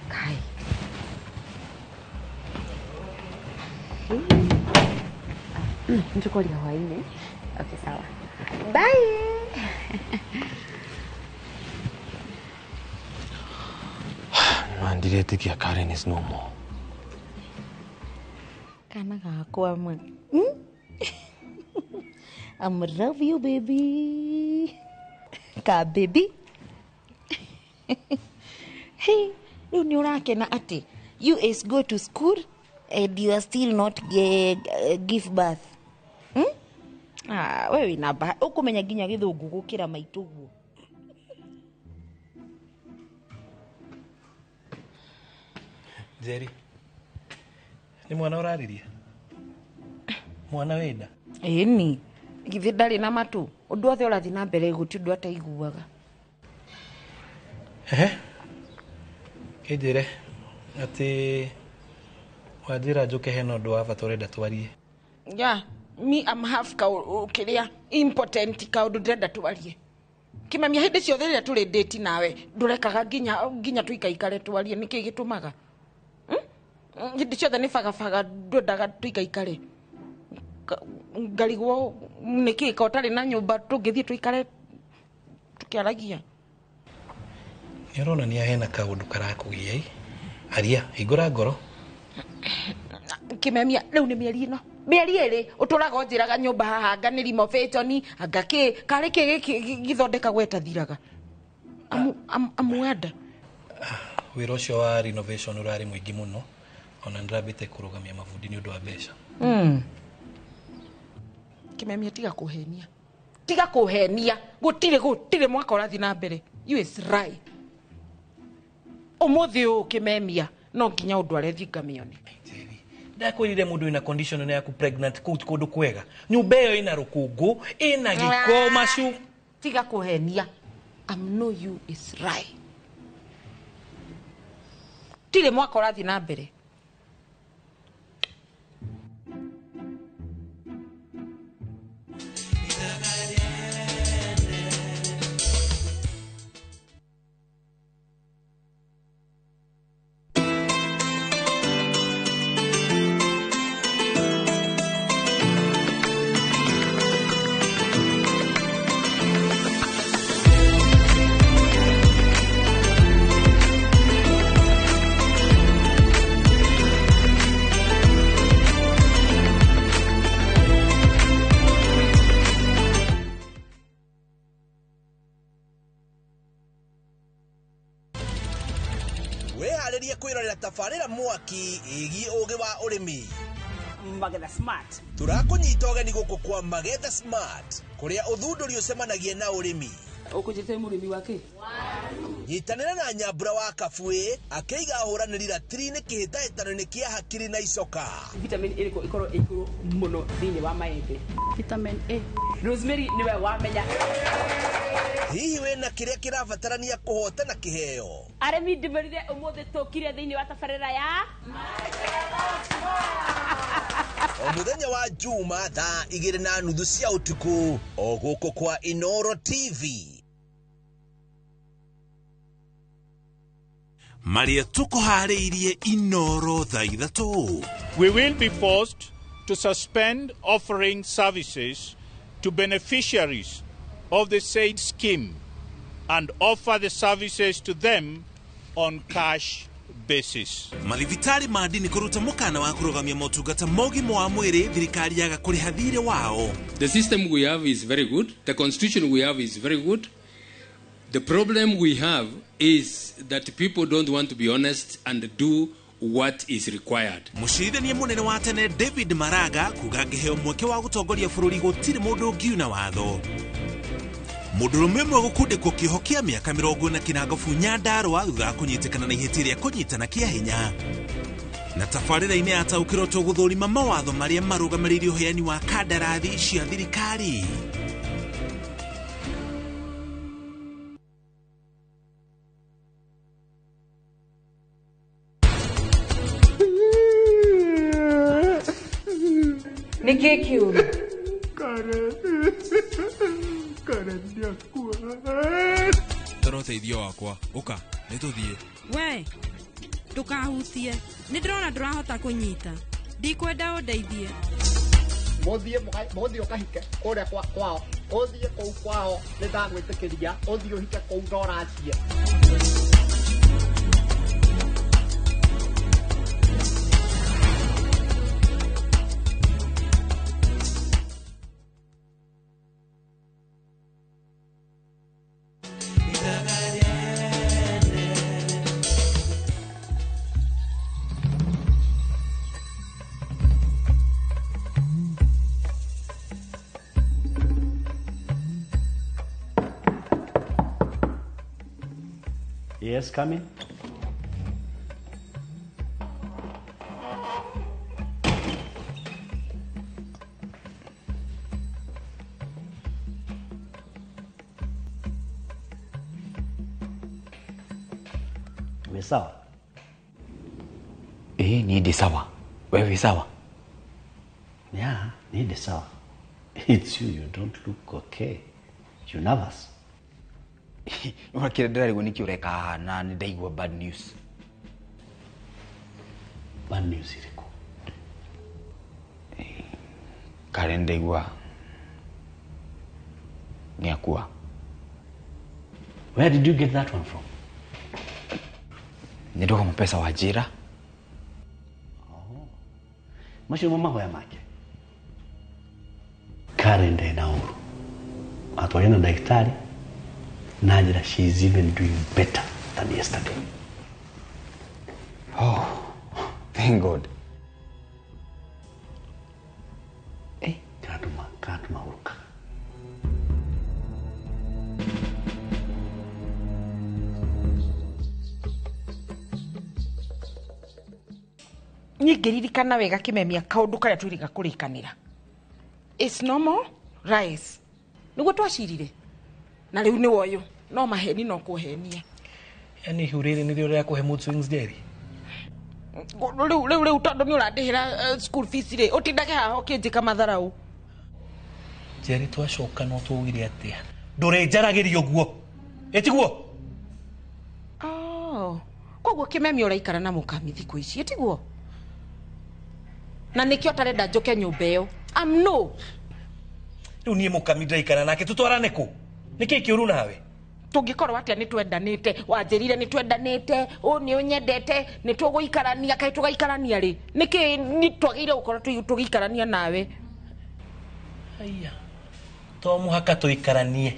Kai. Nĩtũkwaria hwaĩ-inĩ. Okay, sawa. Bye. Man, ndiretĩkia Karen is no more. Kana gakwa ma. I'm love you baby. Ka baby. Hey, rĩu nĩ ũrakena atĩ you is go to school and you are still not give birth. Ah, we wĩna bahati ũkũmenya nginya gĩthũngũ gũkĩra maitũ guo. Njeri, nĩ mwana ũrarĩria? Mwana wĩnda? Ĩni, githĩ ndarĩ na matũ? Ũndũ wothe ũrathiĩ na mbere gũtirĩ ũndũ ataiguaga. Ehe, kĩnjĩre atĩ wanjĩra njũke hena ũndũ wa bata ũrenda twarie. Yeah, me I'm half kĩrĩa impotent kaũndũ ndĩrenda twarie. Kĩmemia hĩndĩ ciothe rĩrĩa tũrĩ date nawe ndũrekaga nginya tũikaikare twarie nĩkĩ gĩtũmaga? Hĩndĩ ciothe nĩ bagabaga ndwendaga tũikaikare. Ngarigwo nĩkĩ ka ũtarĩ na nyũmba tũngĩthiĩ tũikare tũkĩaragia. Nĩ ũronania hena kaũndũ karakũgia. Aria, hingũra ngoro. Kĩmemia rĩu nĩ mĩeri ĩno. Mĩeri ĩrĩ ũtũraga ũnjĩraga nyũmba haha anga nĩ renovation anga kĩ karĩ kĩ gĩkĩ gĩthondekagwo ĩtathiraga. Amuenda. Wĩra ũcio wa renovation ũrarĩ mũingĩ mũno ona nĩndĩrambĩte kũrũgamia mabundi nĩ ũndũ wa mbeca. Kĩmemia tiga kũhenia. Tiga kũhenia. Gũtirĩ mwaka ũrathiĩ na mbere. You is right. Ũmũthĩ ũyũ Kĩmemia no nginya ũndware thiĩ ngamĩone. Ndakwĩrire mũndũ wĩna condition ĩno yaku pregnant kũu ti kũndũ kwega. Nyũmba ĩyo ĩna rũkũngũ, ĩna gĩko macu. Tiga kũhenia. I'm know you is right. Tirĩ mwaka ũrathiĩ na mbere. Wĩharĩrie kwĩrorera tabarĩra mwaki ĩgiĩ ũgĩ wa ũrĩmi. Magetha Smart. Tũrakũnyita ũgeni gũkũ kwa Magetha Smart kũrĩa ũthundũri ũcemanagia na ũrĩmi. Ũkũnjĩte mũrĩmi wa kĩ? Nyitanĩra na Nyambura wa Kabuĩ akĩiga ahũranĩri ratiri-inĩ kĩhĩtahĩtano-inĩ kĩa hakiri na icoka. Vitamin ĩrĩkũ ĩkorwo ĩ igũrũ mũno thĩinĩ wa maembe? Vitamin A. Rosemary nĩwe wamenya. Hihi wĩna kĩrĩa kĩrabatarania kũhotana kĩheo? Arĩmi ndĩmerire ũmũthĩ tũkire thĩinĩ wa tabarĩra ya O mũthenya wa Juma thaa 2:30 cia ũtukũ o gũkũ kwa Inoro TV. Marĩa tũkũharĩirie Inoro thaa 3. We will be forced to suspend offering services to beneficiaries of the said scheme and offer the services to them on cash basis. Mathibitarĩ ma ndini kũruta mũkana wa kũrũgamia motungata ma ũgima wa mwĩrĩ thirikari yaga kũrĩha thirĩ wao. The system we have is very good. The constitution we have is very good. The problem we have is that people don't want to be honest and do what is required. Mũcirithania mũnene wa tene David Maraga kuga angĩheo mweke wa gũtongoria bũrũri gũtirĩ mũndũ ũngiuna watho. Mũndũrũme ũmwe gũkundĩkwo kĩoho kĩa mĩaka 49 Ngabu Nyandarũa thutha wa kũnyitĩkana na ihĩtia rĩa kũnyitana kĩa hinya. Na tabarĩra-inĩ yataũkĩrwo tũgũthũrima mawatho marĩa marũgamĩrĩire ũheani wa kandarathi cia thirikari. Nĩkĩ kĩũru? Karen nĩakua. Toro ũteithio wakwa, ũka nĩtũthiĩ. We ndũkahutie, nĩ ndĩrona ndũrahota kũnyita, ndikwenda ũndeithie. Mũthiĩ ũkahike kũrĩa kwao, ũthiĩ kũu kwao nĩndagwĩtĩkĩria ũthiĩ ũhike kũu na ũracie. Yes, come in. Wĩ sawa? Ĩĩ niĩ ndĩ sawa. We wĩ sawa? Yeah, niĩ ndĩ sawa. It's you, you don't look okay. You nervous? Ona kĩrĩa ndĩrarigwo nĩkĩ ũreka haha na nĩ ndaigua bad news. Bad news ĩrĩkũ? Karen ndaigua nĩakua. Where did you get that one from? Nĩ ndoga mapesa wa njĩra. Macio nĩmo mahoya make. Karen ndarĩ na ũru. Atwarire na ndagĩtarĩ na njĩra she is even doing better than yesterday. Oh, thank God. Karatuma ũruka. Niĩ ngĩririkana wega kĩmemia kaũndũ karĩa twĩrĩga kũrĩkanĩra. It's normal rice. Nĩguo twacirire. Na rĩu nĩ woyũ no maheni no kũhenia. Yani ihu rĩrĩ nĩrĩo rĩrakũhe mood swings Njeri? Rĩu rĩu rĩu tondũ nĩ ũrandĩhĩra school fees rĩ, ũtindage haha ũkĩnjĩka matharaũ. Njeri twacoka no twaugire atĩa? Ndũrĩnjaragĩria ũguo. Ĩtiguo? Oh, koguo kĩmemia ũraikara na mũkami thikũ ici, ĩtiguo? Na nĩkĩo ũtarenda njũke nyũmba ĩyo. Am no. Rĩu niĩ mũkami ndĩraikara nake tũtwarane kũ? Nĩkĩ kĩũru nawe? Tũngĩkorwo atĩa nĩ twendanĩte, wanjĩrire nĩ twendanĩte, ũũ nĩ ũnyendete, nĩ tũgũikarania, kaĩ tũgaikarania rĩ? Nĩkĩ nĩ twagĩrĩire gũkorwo tũgĩikarania nawe? Haiya. To mũhaka tũikaranie.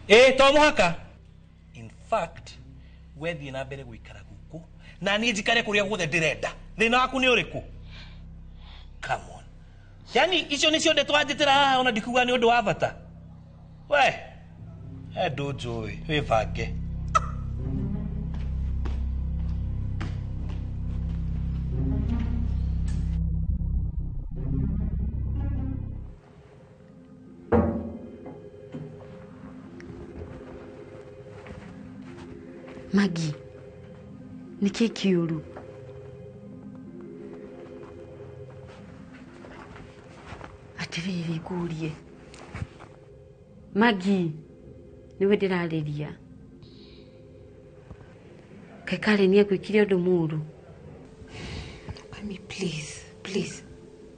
Ĩĩ to mũhaka. In fact, we thiĩ na mbere gũikara gũkũ na niĩ njikare kũrĩa guothe ndĩrenda. Thĩna waku nĩ ũrĩkũ? Come on. Yani icio nĩcio ndeto wanjĩtĩra haha ona ndikuga nĩ ũndũ wa bata. We, he ndũnjũĩ, wĩbange. Maggie, nĩkĩ kĩũru? Ngũrie. Magi, nĩwe ndĩrarĩria. Kaĩ Karen nĩegwĩkire ũndũ mũũru? Mami, please, please,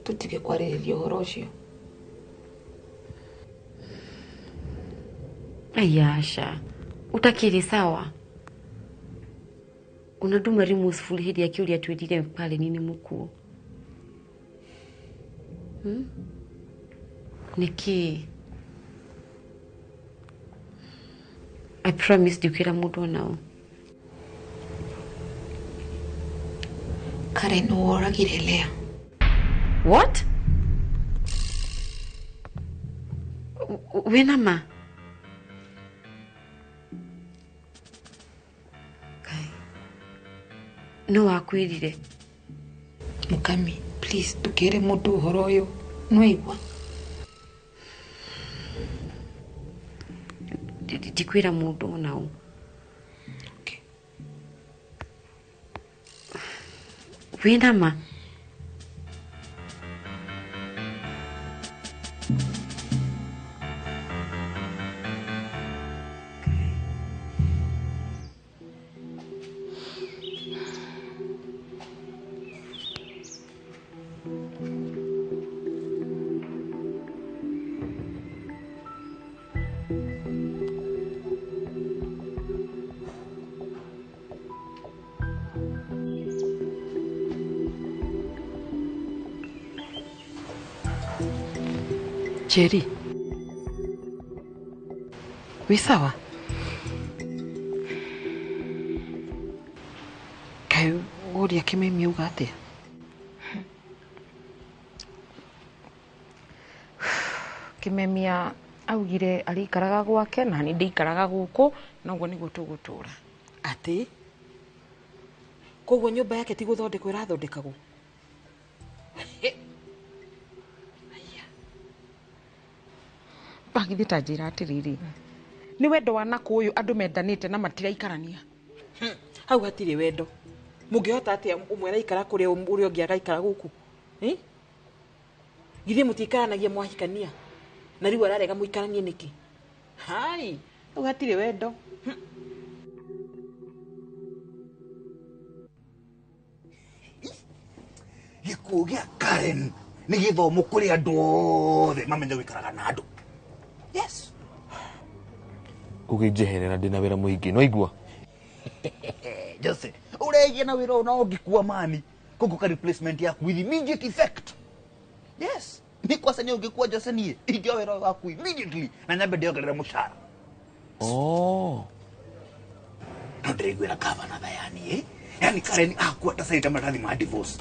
tũtige kwarĩrĩria ũhoro ũcio. Aya, aca. Utakĩrĩ sawa. Ona nduma remorseful hĩndĩ ya kĩũria twĩrire Karen nĩ mũkuũ. Nĩkĩ? I promise ndikwĩra mũndũ ona ũ. Karen woragire Lea. What? Wĩna ma? Kai. No wakwĩrire? Mukami, please ndũkere mũndũ ũhoro ũyũ. Nĩwaigua? Ndikwĩra mũndũ ona ũ. Wĩna ma? Jerry, wĩ sawa? Kaĩ ũria Kĩmemi auga atĩa? Kĩmemia augire arĩikaraga gwake na niĩ ndĩikaraga gũkũ na ũguo nĩguo tũgũtũra. Atĩ? Koguo nyũmba yake ti gũthondekwo ĩrathondekagwo? Bagithĩ ta njĩra atĩrĩrĩ, nĩ wendo wa nakũ ũyũ andũ mendanĩte na matiraikarania. Hau hatirĩ wendo. Mũngĩhota atĩa ũmwe araikara kũrĩa ũrĩa ũngĩ agaikara gũkũ? Githĩ mũtiikaranagia mwahikania? Na rĩu ararega mũikaranie nĩkĩ? Hai, hau hatirĩ wendo. Gĩkuũ gĩa Karen nĩ gĩthomo kũrĩ andũ othe mamenye gũikaraga na andũ. Yes. Ũgĩnjeherera ndĩna wĩra mũingĩ, no igua? Jose, ũregia na wĩra ũyũ na ũngĩkua mani, koguo ka replacement yaku with immediate effect. Yes. Nĩ kwaca nĩ ũngĩkua Jose niĩ, ingĩoya wĩra ũyũ waku immediately na nyambe ndĩongerere mũcara. Oh. No ndĩraiguĩra gavana tha yani, eh? Yani Karen akua ta saita maratathi ma divorce.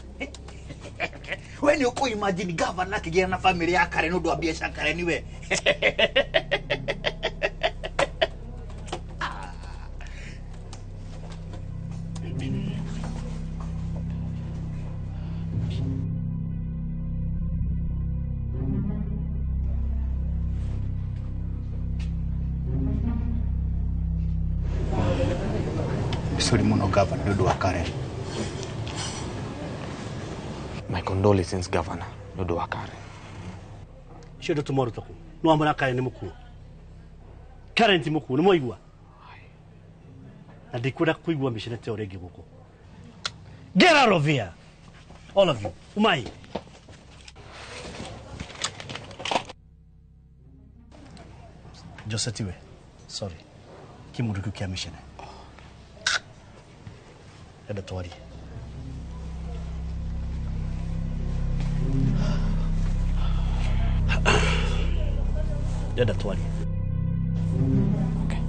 We nĩ ũkũ imagine gavana akĩgĩa na family ya Karen ũndũ wa biacara Karen we. Sorry mũno gavana nĩ ũndũ wa Karen. My condolences, Governor, nĩ ũndũ wa Karen. Icio ndeto mwaruta kũ? Nĩ wamwĩra Karen nĩ mũkuũ. Karen ti mũkuũ, nĩ mwaigua? Na ndikwenda kũigua mĩcene ta ĩyo rĩngĩ gũkũ. Get out of here! All of you. Umai. Jose tiwe. Sorry. Kĩmũndũ kĩu kĩa mĩcene. Enda twarie. Enda twarie. Okay.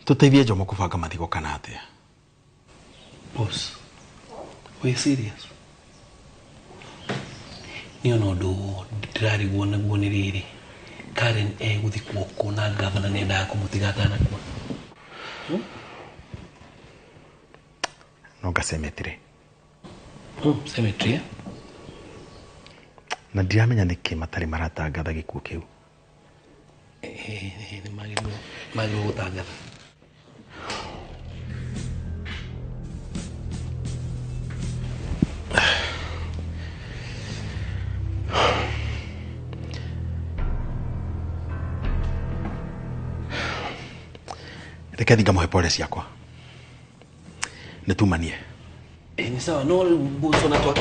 Tũteithie Jomo kũbanga mathiko kana atĩa? Boss, we serious? Niĩ ona ũndũ ndĩrarigwo naguo nĩ rĩrĩ, Karen egũthikwo kũ na gavana nĩendaga kũmũtiga atanakua. No nga cemetery. Cemetery, eh? Na ndiramenya nĩkĩ matarĩ maratangatha gĩkuũ kĩu. Nĩ magĩrĩirwo gũtangatha. Reke thi ngamũhe pole ciakwa. Nĩ tumanie. Ĩ nĩ sawa no rĩu boss ona twa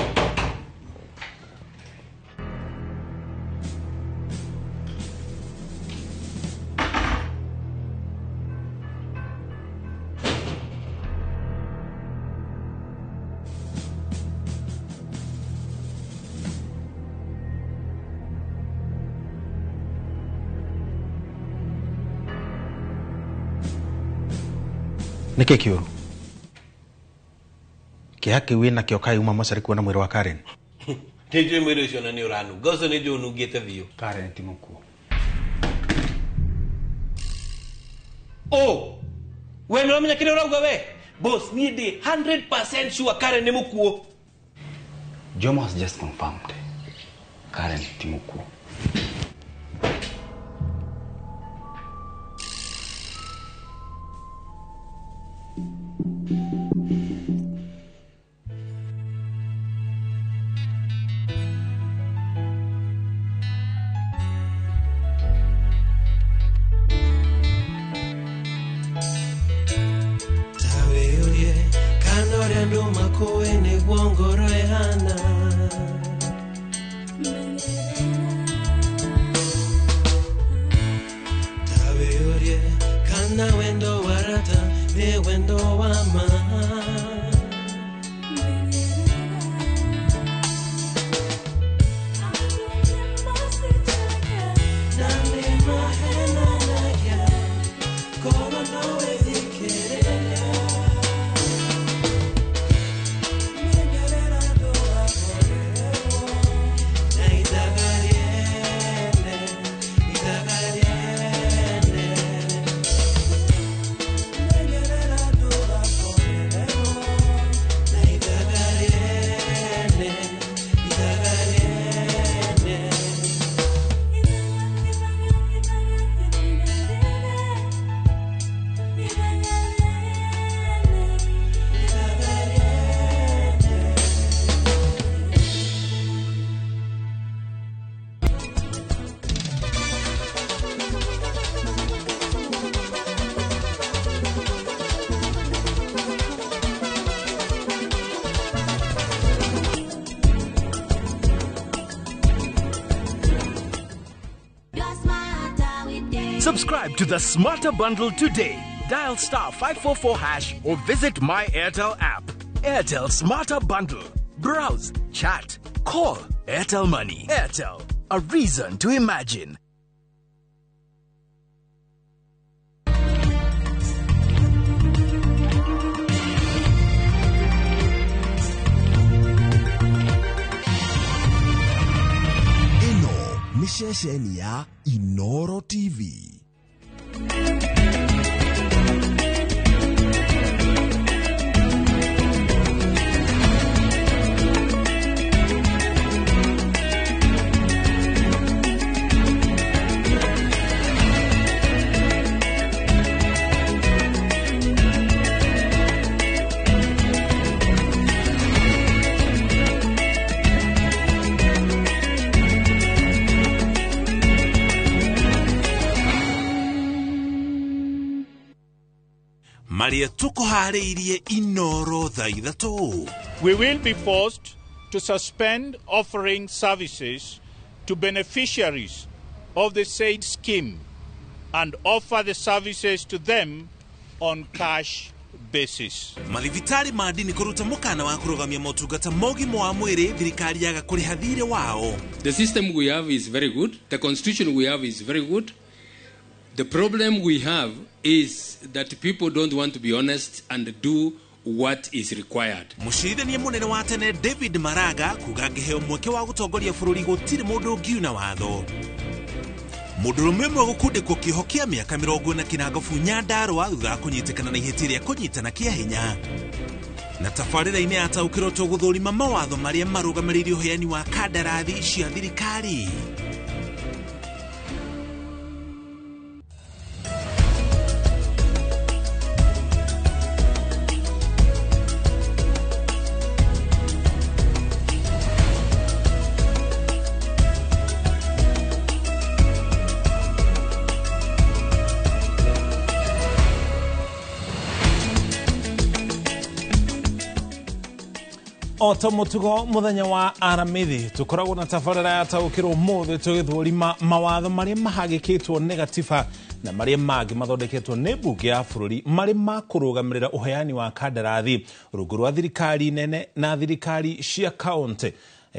Nĩkĩ kĩũru? Kĩeha kĩu wĩna kĩo kaĩ uma mocarĩ kuona mwĩrĩ wa Karen? Nĩ njũĩ mwĩrĩ ũcio na nĩ ũranunga ũcio nĩ njũĩ ũnungĩte biũ. Karen ti mũkuũ. Oh, we nĩ ũramenya kĩrĩa ũrauga we? Boss, niĩ ndĩ 100% sure Karen nĩ mũkuũ. Jomo has just confirmed. Karen ti mũkuũ. Subscribe to the Smarter Bundle today. Dial star 544 hash or visit My Airtel app. Airtel Smarter Bundle. Browse, chat, call. Airtel Money. Airtel, a reason to imagine. Ĩno nĩ ceceni ya Inoro TV. Marĩa tũkũharĩirie Inoro thaa ithatũ. We will be forced to suspend offering services to beneficiaries of the said scheme and offer the services to them on cash basis. Mathibitarĩ ma ndini kũruta mũkana wa kũrũgamia motungata ma ũgima wa mwĩrĩ thirikari yaga kũrĩha thirĩ wao. The system we have is very good. The constitution we have is very good. The problem we have is that people don't want to be honest and do what is required. Mũcirithania mũnene wa tene David Maraga kuga angĩheo mweke wa gũtongoria bũrũri gũtirĩ mũndũ ũngiuna watho. Mũndũrũme ũmwe gũkundĩkwo kĩoho kĩa mĩaka 40 Ngabu Nyandarũa thutha wa kũnyitĩkana na ihĩtia rĩa kũnyitana kĩa hinya. Na tabarĩra-inĩ yataũkĩrwo tũgũthũrima mawatho marĩa marũgamĩrĩire ũheani wa kandarathi cia thirikari. O ta mũtugo mũthenya wa aramithi tũkoragwo na tabarĩra ya taũkĩrwo. Ũmũthĩ tũgĩthũrima mawatho marĩa mahagĩkĩtwo nĩ gatiba na marĩa mangĩ mathondeketwo nĩ mbunge ya bũrũri marĩ ma kũrũgamĩrĩra ũheani wa kandarathi rungu rwa thirikari nene na thirikari cia kaũntĩ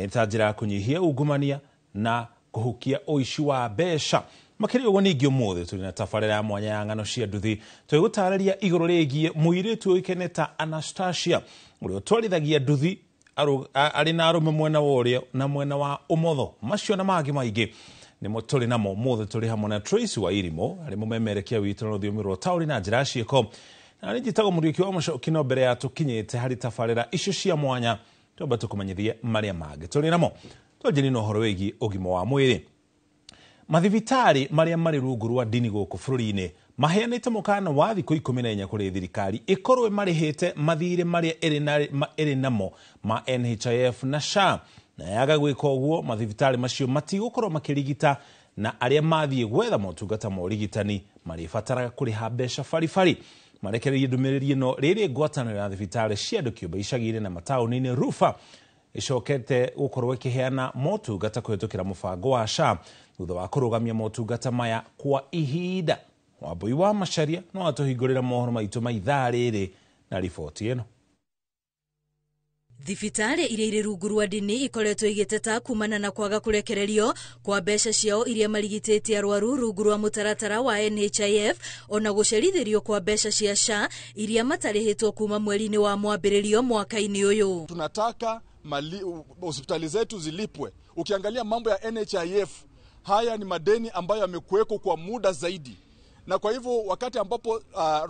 ta njĩra ya kũnyihia ungumania na kũhukia ũici wa mbeca. Makĩria ũguo, ningĩ ũmũthĩ tũrĩ na tabarĩra ya mwanya ya ng'ano cia nduthi, tũgĩgũtarĩria igũrũ rĩgiĩ mũirĩtu ũĩkaine ta Anastasia ũrĩa ũtwarithagia nduthi arĩ na arũme mwena wa ũrĩo na mwena wa ũmotho. Macio na mangĩ maingĩ nĩmo tũrĩ namo ũmũthĩ. Tũrĩ hamwe na Tracy wa Irimũ arĩ mũmemerekia witũ na rũthiomi rwa taũri na njĩra ya ciĩko, na nĩ njĩtagwo Mũriũki wa Mũcoki. No mbere ya tũkinyĩte harĩ tabarĩra icio cia mwanya, twamba tũkũmenyithie marĩa mangĩ tũrĩ namo. Twanjĩrĩ na ũhoro wĩgiĩ ũgima wa mwĩrĩ. Mathibitarĩ marĩa marĩ rungu rwa ndini gũkũ bũrũri-inĩ maheanĩte mũkana wa thikũ 14 kũrĩ thirikari ĩkorwo ĩmarĩhĩte mathirĩ marĩa ĩrĩ namo ma NHIF na SHA, na yaga gwĩka ũguo mathibitarĩ macio matigũkorwo makĩrigita, na arĩa mathiĩ gwetha motungata ma ũrigitani marĩbataraga kũrĩha mbeca baribari. Marekereirie ndũmĩrĩri ĩno rĩrĩ ngwatanĩro ya thibitarĩ cia andũ kĩũmbe icagi-inĩ na mataũni-inĩ RUPHA ĩcokete gũkorwo ĩkĩheana motungata kũhĩtũkĩra mũbango wa SHA thutha wa kũrũgamia motungata maya kwa ihinda. Wambui wa Macharia no atũhingũrĩra mohoro maitũ ma ithaa rĩrĩ na riboti ĩno. Thibitarĩ iria irĩ rungu rwa ndini ikoretwo igĩteta kumana na kwaga kũrekererio kwa mbeca ciao iria marigitĩte arwaru rungu rwa mũtaratara wa NHIF, ona gũcerithĩrio kwa mbeca cia SHA iria matarĩhĩtwo kuma mweri-inĩ wa mwambĩrĩrio mwaka-inĩ ũyũ. Tunataka hospitali zetu zilipwe. Ukiangalia mambo ya NHIF, haya ni madeni ambayo yamekuweko kwa muda zaidi, na kwa hivyo wakati ambapo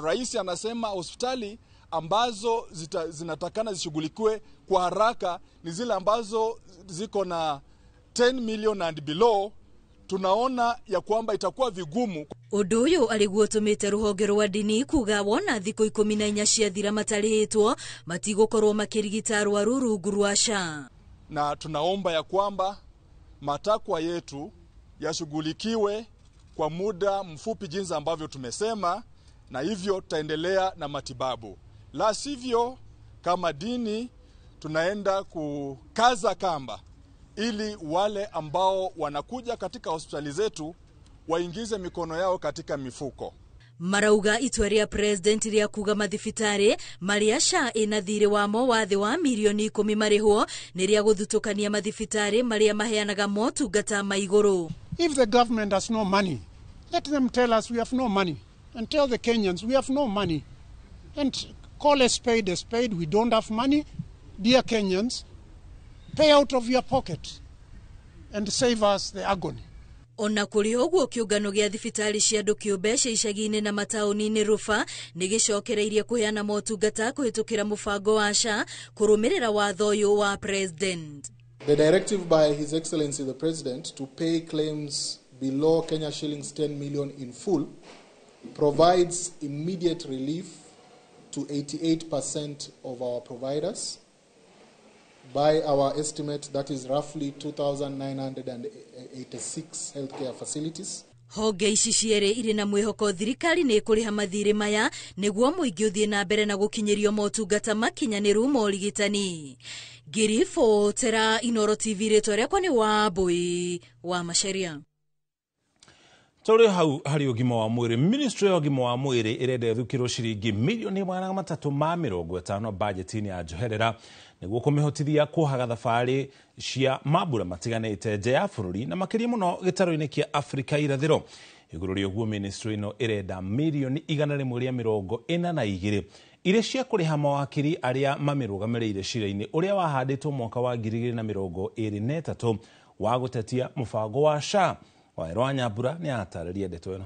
rais anasema hospitali ambazo zinatakana zishughulikiwe kwa haraka ni zile ambazo ziko na 10 million and below, tunaona ya kwamba itakuwa vigumu. Ũndũ ũyũ arĩguo ũtũmĩte rũhonge rwa ndini kuga wona thikũ 14 ciathira matarĩhĩtwo, matigũkorwo makĩrigita arwaru rungu rwa SHA. Na tunaomba ya kwamba matakwa yetu yashughulikiwe kwa muda mfupi jinsi ambavyo tumesema, na hivyo tutaendelea na matibabu. La sivyo, kama dini tunaenda kukaza kamba ili wale ambao wanakuja katika hospitali zetu waingize mikono yao katika mifuko. Marauga itua rĩa president rĩa kuga mathibitarĩ marĩa SHA ĩna thirĩ wamo wa thĩ wa mirioni 10 marĩhwo nĩ rĩa gũthutũkania mathibitarĩ marĩa maheanaga motungata ma igũrũ. If the government has no money, let them tell us we have no money and tell the Kenyans we have no money and call a spade a spade. We don't have money. Dear Kenyans, pay out of your pocket and save us the agony. Ona kũrĩ ũguo, kĩũngano gĩa thibitarĩ cia andũ kĩũmbe cia icagi-inĩ na mataũni-inĩ RUPHA nĩ gĩcokereirie kũheana motungata kũhĩtũkĩra mũbango wa SHA kũrũmĩrĩra watho ũyũ wa president. The directive by His Excellency the President to pay claims below Kenya shillings 10 million in full provides immediate relief to 88% of our providers. By our estimate, that is roughly 2,986 healthcare facilities. Honge ici cierĩ irĩ na mwĩhoko thirikari nĩ ĩkũrĩha mathirĩ maya nĩguo mũingĩ ũthiĩ na mbere na gũkinyĩrio motungata makinyanĩru ma ũrigitani. Ngĩribotera Inoro TV, rĩtwa rĩakwa nĩ Wambui wa Macharia. Tũrĩ hau harĩ ũgima wa mwĩrĩ. Ministry ya ũgima wa mwĩrĩ ĩrenda ĩthukĩrwo ciringi mirioni 350 bajeti-inĩ ya njoherera nĩguo kũmĩhotithia kuohaga thabarĩ cia mambura matiganĩte nja ya bũrũri, na makĩria mũno gĩtarũ-inĩ kĩa Afrika irathĩro. Igũrũ rĩa ũguo, ministry ĩno ĩrenda mirioni 142 irĩ cia kũrĩha mawakiri arĩa mamĩrũgamĩrĩire cira-inĩ ũrĩa wahandĩtwo mwaka wa 2023 wa gũtetia mũbango wa SHA. Waero wa Nyambura nĩ atarĩria ndeto ĩno.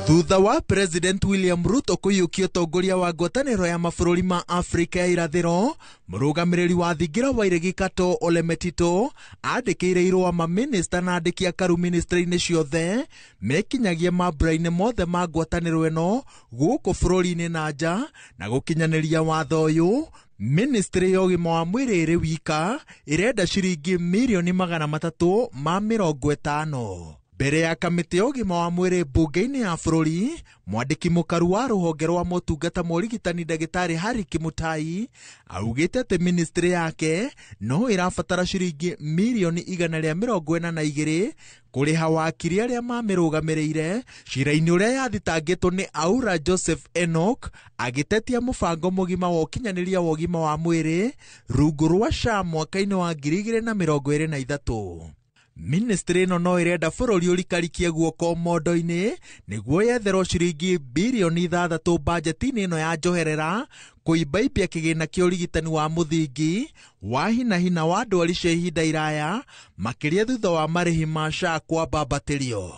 Thutha wa President William Ruto kũiyũkia ũtongoria wa ngwatanĩro ya mabũrũri ma Afrika ya irathĩro, mũrũgamĩrĩri wa thingira wa iregi Katoo Ole Metito andĩkĩire irũa mamĩnĩsta na andĩki akaru ministry-inĩ ciothe mekinyagie mambura-inĩ mothe ma ngwatanĩro ĩno gũkũ bũrũri-inĩ na nja na gũkinyanĩria watho ũyũ. Ministry ya ũgima wa mwĩrĩ ĩrĩ wika ĩrenda ciringi 350,000,000. Mbere ya kamĩtĩ ya ũgima wa mwĩrĩ mbunge-inĩ ya bũrũri, mwandĩki mũkaru wa rũhonge rwa motungata ma ũrigitani ndagĩtarĩ Harry Kimutai augĩte atĩ ministry yake no ĩrabatara ciringi mirioni 142 kũrĩha wakiri arĩa mamĩrũgamĩrĩire cira-inĩ ũrĩa yathitangĩtwo nĩ Aura Joseph Enoch agĩtetia mũbango mũgima wa ũkinyanĩria wa ũgima wa mwĩrĩ rungu rwa SHA mwaka-inĩ wa 2023. Ministry ĩno no ĩrenda bũrũri ũrikarikie guoko mondo-inĩ nĩguo yetherwo ciringi birioni 6 bajeti-inĩ ĩno ya njoherera kũimbaimbia kĩgĩna kĩa ũrigitani wa mũthingi wa hinahina wa ndwari cia ihinda iraya makĩria thutha wa marĩhi ma SHA kwambambatĩrio.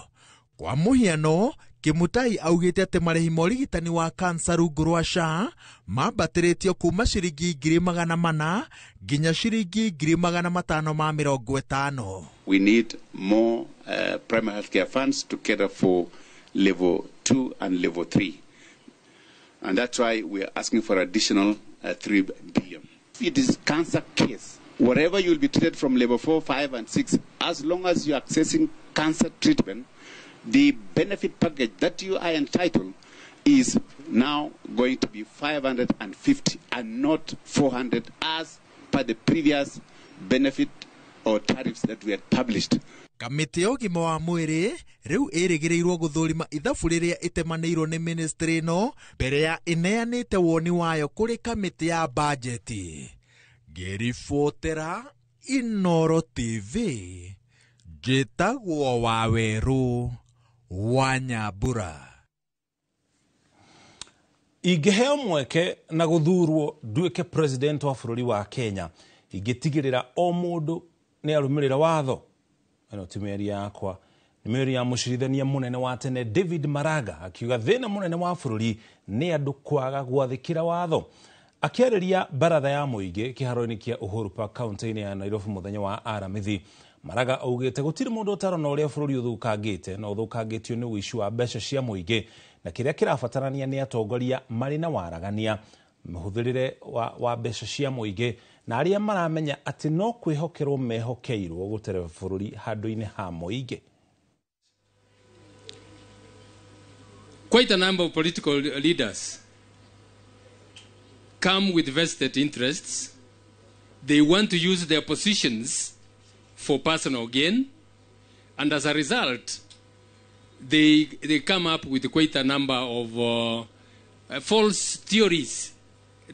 Kwa mũhiano, Kimutai augĩte atĩ marĩhi ma ũrigitani wa kansa rungu rwa SHA mambatĩrĩtio kuma ciringi 400,000 nginya ciringi 550,000. We need more primary healthcare funds to cater for level 2 and level 3. And that's why we are asking for additional 3 billion. It is cancer case. Wherever you will be treated from level 4, 5 and 6, as long as you are accessing cancer treatment, the benefit package that you are entitled is now going to be 550 and not 400 as per the previous benefit or tariffs that we had published. Kamĩtĩ ya ũgima wa mwĩrĩ rĩu ĩrĩgĩrĩirwo gũthũrima ithabu rĩrĩa ĩtemanĩirwo nĩ ministry ĩno mbere ya ĩneanĩte woni wayo kũrĩ kamĩtĩ ya bajeti. Ngĩribotera Inooro TV, njĩtagwo Wawerũ wa Nyambura. Ingĩheo mweke na gũthurwo nduĩke president wa bũrũri wa Kenya, ingĩtigĩrĩra o mũndũ nĩ arũmĩrĩra watho. Ĩno ti mĩario yakwa, nĩ mĩario ya mũcirithania mũnene wa tene David Maraga akiuga thĩna mũnene wa bũrũri nĩ andũ kwaga gwathĩkĩra watho. Akĩarĩria baratha ya mũingĩ kĩharo-inĩ kĩa Uhuru Park kaunti-inĩ ya Nairobi mũthenya wa Aramithi, Maraga augĩte gũtirĩ mũndũ ũtarona ũrĩa bũrũri ũthũkangĩte na ũthũkangĩtio nĩ ũici wa mbeca cia mũingĩ, na kĩrĩa kĩrabatarania nĩ atongoria marĩ na waragania mũhũthĩrĩre wa mbeca cia mũingĩ na arĩa maramenya atĩ no kwĩhokerwo mehokeirwo gũtereba bũrũri handũ-inĩ ha mũingĩ. Quite a number of political leaders come with vested interests. They want to use their positions for personal gain, and as a result, they come up with quite a number of false theories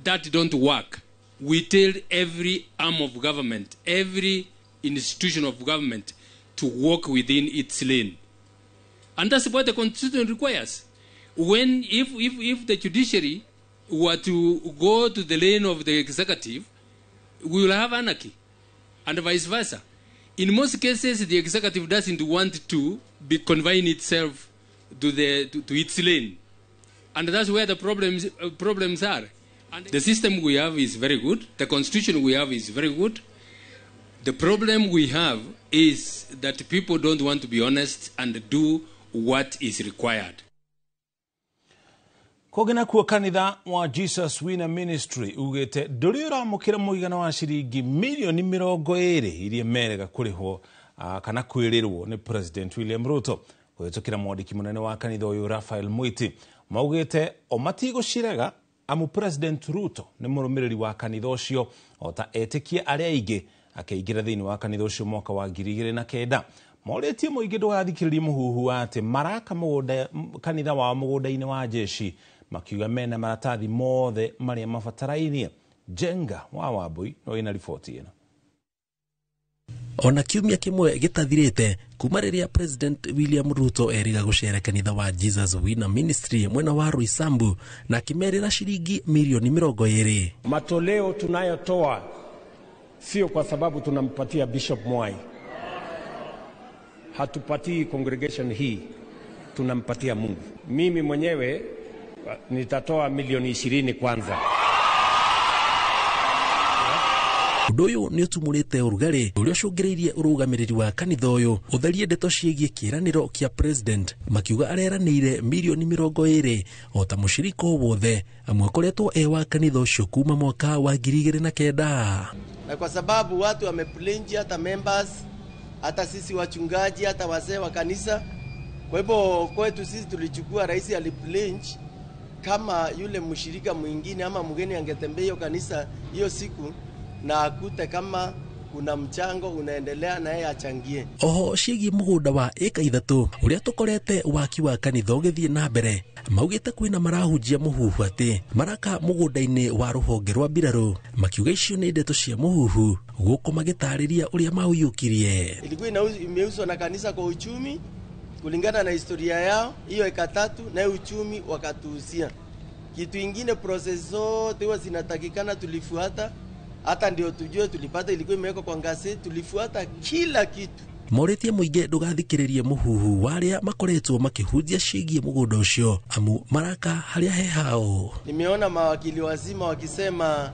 that don't work. We tell every arm of government, every institution of government to work within its lane. And that's what the Constitution requires. When, if the judiciary were to go to the lane of the executive, we will have anarchy, and vice versa. In most cases, the executive doesn't want to be confine itself to its lane. And that's where the problems are. And the system we have is very good. The constitution we have is very good. The problem we have is that people don't want to be honest and do what is required. Kũngĩ nakuo kanitha wa Jesus Winner Ministry ugĩte ndũrĩ ũramũkĩra mũigana wa ciringi mirioni 20 iria merega kũrĩhwo kana kwĩrĩrwo nĩ President William Ruto kũhĩtũkĩra mwandĩki mũnene wa kanitha ũyũ Raphael Mwiti. Maugĩte o matigũcirega amu President Ruto nĩ mũrũmĩrĩri wa kanitha ũcio o ta etĩkia arĩa aingĩ akĩingĩra thĩinĩ wa kanitha ũcio mwaka wa 2009. Morĩtie mũingĩ ndũgathikĩrĩrie mũhuhu wa atĩ maraka mũgũnda kanitha wao mũgũnda-inĩ wa jeshi makiuga mena maratathi mothe marĩa mabatarainie. Jenga wa Wambui no ina riboti ĩno. Ona kiumia kĩmwe gĩtathirĩte kuma rĩrĩa President William Ruto eriga gũcera kanitha wa Jesus Winner Ministry mwena wa Roysambu na akĩmerĩra ciringi milioni 20. Matoleo tunayotoa sio kwa sababu tunampatia Bishop Mwai, hatupatii congregation hii, tunampatia Mungu. Mimi mwenyewe nitatoa milioni 20 kwanza. Ũndũ ũyũ nĩ ũtumũrĩte ũrugarĩ ũrĩa ũcũngĩrĩirie ũrũgamĩrĩri wa kanitha ũyũ ũtherie ndeto ciĩgiĩ kĩĩranĩro kĩa president, makiuga areranĩire milioni 20 o ta mũcirika o wothe amwe akoretwo e wa kanitha ũcio kuma mwaka wa 2009. Na kwa sababu watu wameplinji hata members hata sisi wachungaji, hata wazee wa kanisa. Kwa hivyo kwetu sisi tulichukua, rais alipledge kama yule mshirika mwingine ama mgeni angetembea hiyo kanisa hiyo siku na akute kama kuna mchango unaendelea na yeye achangie. Oho ciĩgiĩ mũgũnda wa ĩka 3 ũrĩa tũkorete waki wa kanitha ũgĩthiĩ na mbere, maugĩte kwĩna marahunjia mũhuhu atĩ maraka mũgũnda-inĩ wa rũhonge rwa mbirarũ, makiuga icio nĩ ndeto cia mũhuhu, gũkũ magĩtarĩria ũrĩa maũiyũkirie. Ilikuwa imeuzwa na kanisa kwa uchumi kulingana na historia yao, hiyo eka 3 na uchumi wakatuuzia. Kitu ingine process zote huwa zinatakikana tulifuata, hata ndio tujue tulipata, ilikuwa imewekwa kwa gazeti, tulifuata kila kitu. Morĩtie mũingĩ ndũgathikĩrĩrie mũhuhu wa arĩa makoretwo makĩhunjia ciĩgiĩ mũgũnda ũcio, amu maraka harĩa he hao. Nimeona mawakili wazima wakisema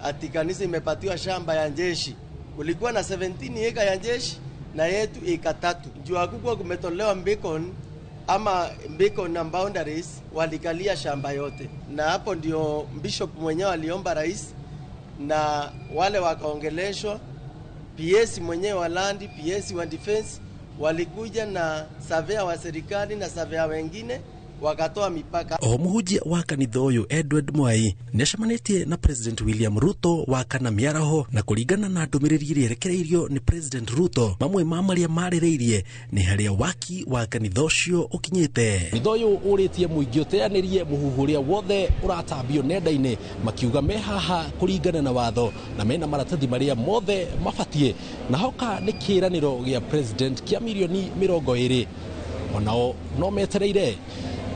ati kanisa imepatiwa shamba ya jeshi. Kulikuwa na 17 eka ya jeshi na yetu eka 3. Juu hakukuwa kumetolewa beacon ama beacon na boundaries, walikalia shamba yote. Na hapo ndio bishop mwenyewe aliomba rais na wale wakaongeleshwa, PS mwenyewe wa land, PS wa defense walikuja na surveyor wa serikali na surveyor wengine wakatoa mipaka. O mũhunjia wa kanitha ũyũ Edward Mwai nĩacemanĩtie na President William Ruto wa kana mĩaraho, na kũringana na ndũmĩrĩri ĩrĩa ĩrekereirio nĩ President Ruto, mamwe ma marĩa marĩrĩirie nĩ harĩa waki wa kanitha ũcio ũkinyĩte. Kanitha ũyũ ũrĩtie mũingĩ ũteanĩrie mũhuhu ũrĩa wothe ũratambio nenda-inĩ, makiuga me haha kũringana na watho na mena maratathi marĩa mothe mabatiĩ, na hoka nĩ kĩĩranĩro gĩa President kĩa mirioni 20 onao no metereire.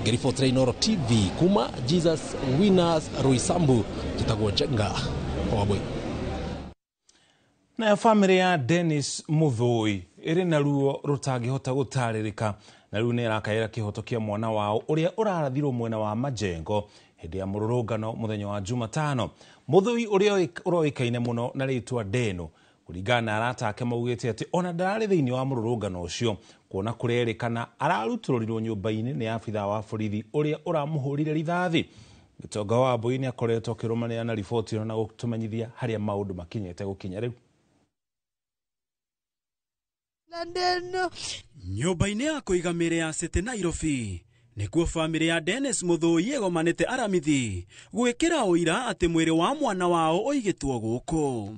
Ngĩribotera Inooro TV kuma Jesus Winners Roysambu, njĩtagwo Njenga Wambui. Nayo famĩlĩ ya Dennis Mũthũi ĩrĩ na ruo rũtangĩhota gũtarĩrĩka, na rĩu nĩ ĩrakaĩra kĩhoto kĩa mwana wao ũrĩa ũrarathirwo mwena wa Majengo hĩndĩ ya mũrũrũngano mũthenya wa Jumatano. Mũthũi ũrĩa ũroĩkaine mũno na rĩtwa Deno, kũringana na arata ake maugĩte atĩ ona ndararĩ thĩinĩ wa mũrũrũngano ũcio, kuona kũrerĩkana ararutũrũrirwo nyũmba-inĩ nĩ abithaa wa borithi ũrĩa ũramũhũrire rithathi. Gĩtonga wa Mbui nĩ akoretwo akĩrũmanĩrĩra na riboti ĩno na gũtũmenyithia harĩa maũndũ makinyĩte gũkinya rĩu. Nyũmba-inĩ ya kũiga mĩĩrĩ ya City Nairobi nĩkuo famĩlĩ ya Dennis Mũthũi ĩgomanĩte aramithi gwĩkĩra ũira atĩ mwĩrĩ wa mwana wao ũigĩtwo gũkũ.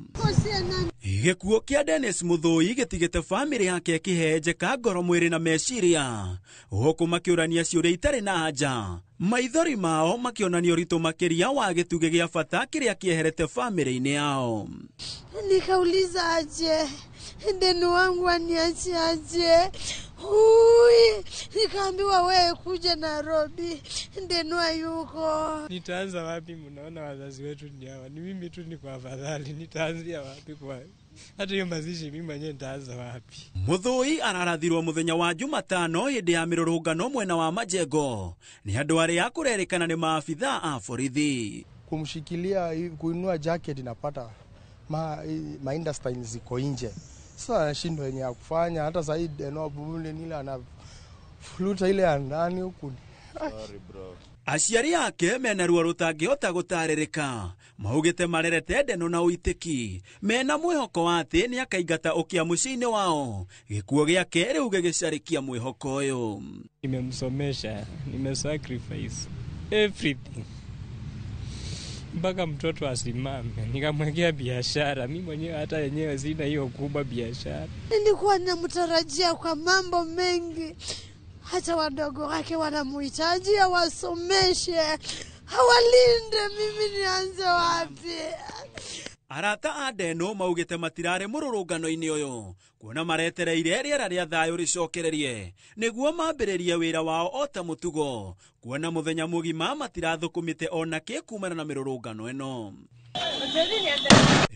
Gĩkuũ kĩa Dennis Mũthũi gĩtigĩte famĩlĩ yake ĩkĩhenjeka ngoro mwĩrĩ na meciria, gũkũ makĩũrania ciũria itarĩ na anja, maithori mao makĩonania ũritũ makĩria wa gĩtugĩ gĩa bata kĩrĩa kĩeherete famĩlĩ-inĩ yao. Nikauliza aje ndeni wangu aniache aje? Ui, nikaambiwa wewe kuja Nairobi, Ndenu yuko. Nitaanza wapi? Mnaona wazazi wetu ni hawa. Ni mimi tu niko afadhali. Nitaanzia wapi kwa hata hiyo mazishi mimi mwenyewe nitaanza wapi? Mũthũi ararathirwo mũthenya wa Jumatano hĩndĩ ya mĩrũrũngano mwena wa Majengo nĩ andũ arĩa kũrerĩkana nĩ maabithaa a borithi. Kumshikilia kuinua jacket inapata ma intestines ziko nje. Sasa anashindwa yenye ya kufanya, hata zaidi eno bumule nile anafluta ile ya ndani huku. Sorry bro. Aciari ake mena ruo rũtangĩhota gũtarĩrĩka, maugĩte marerete Ndeno na ũitĩki, mena mwĩhoko wa atĩ nĩakaingata ũkĩa mũciĩ-inĩ wao. Gĩkuũ gĩake rĩu gĩgĩcarĩkia mwĩhoko ũyũ. Nimemsomesha, nimesacrifice everything mpaka mtoto asimame, nikamwekea biashara. Mimi mwenyewe hata yenyewe sina hiyo kubwa biashara. Nilikuwa namtarajia kwa mambo mengi, hata wadogo wake wanamuhitaji, awasomeshe, awalinde. Mimi nianze wapi? Arata a Ndeno maugĩte matirarĩ mũrũrũngano-inĩ ũyũ kuona maretereire rĩera rĩa thayũ rĩcokererie nĩguo mambĩrĩrie wĩra wao o ta mũtugo, kuona mũthenya mũgima matirathũkũmĩte ona kĩ kumana na mĩrũrũngano ĩno.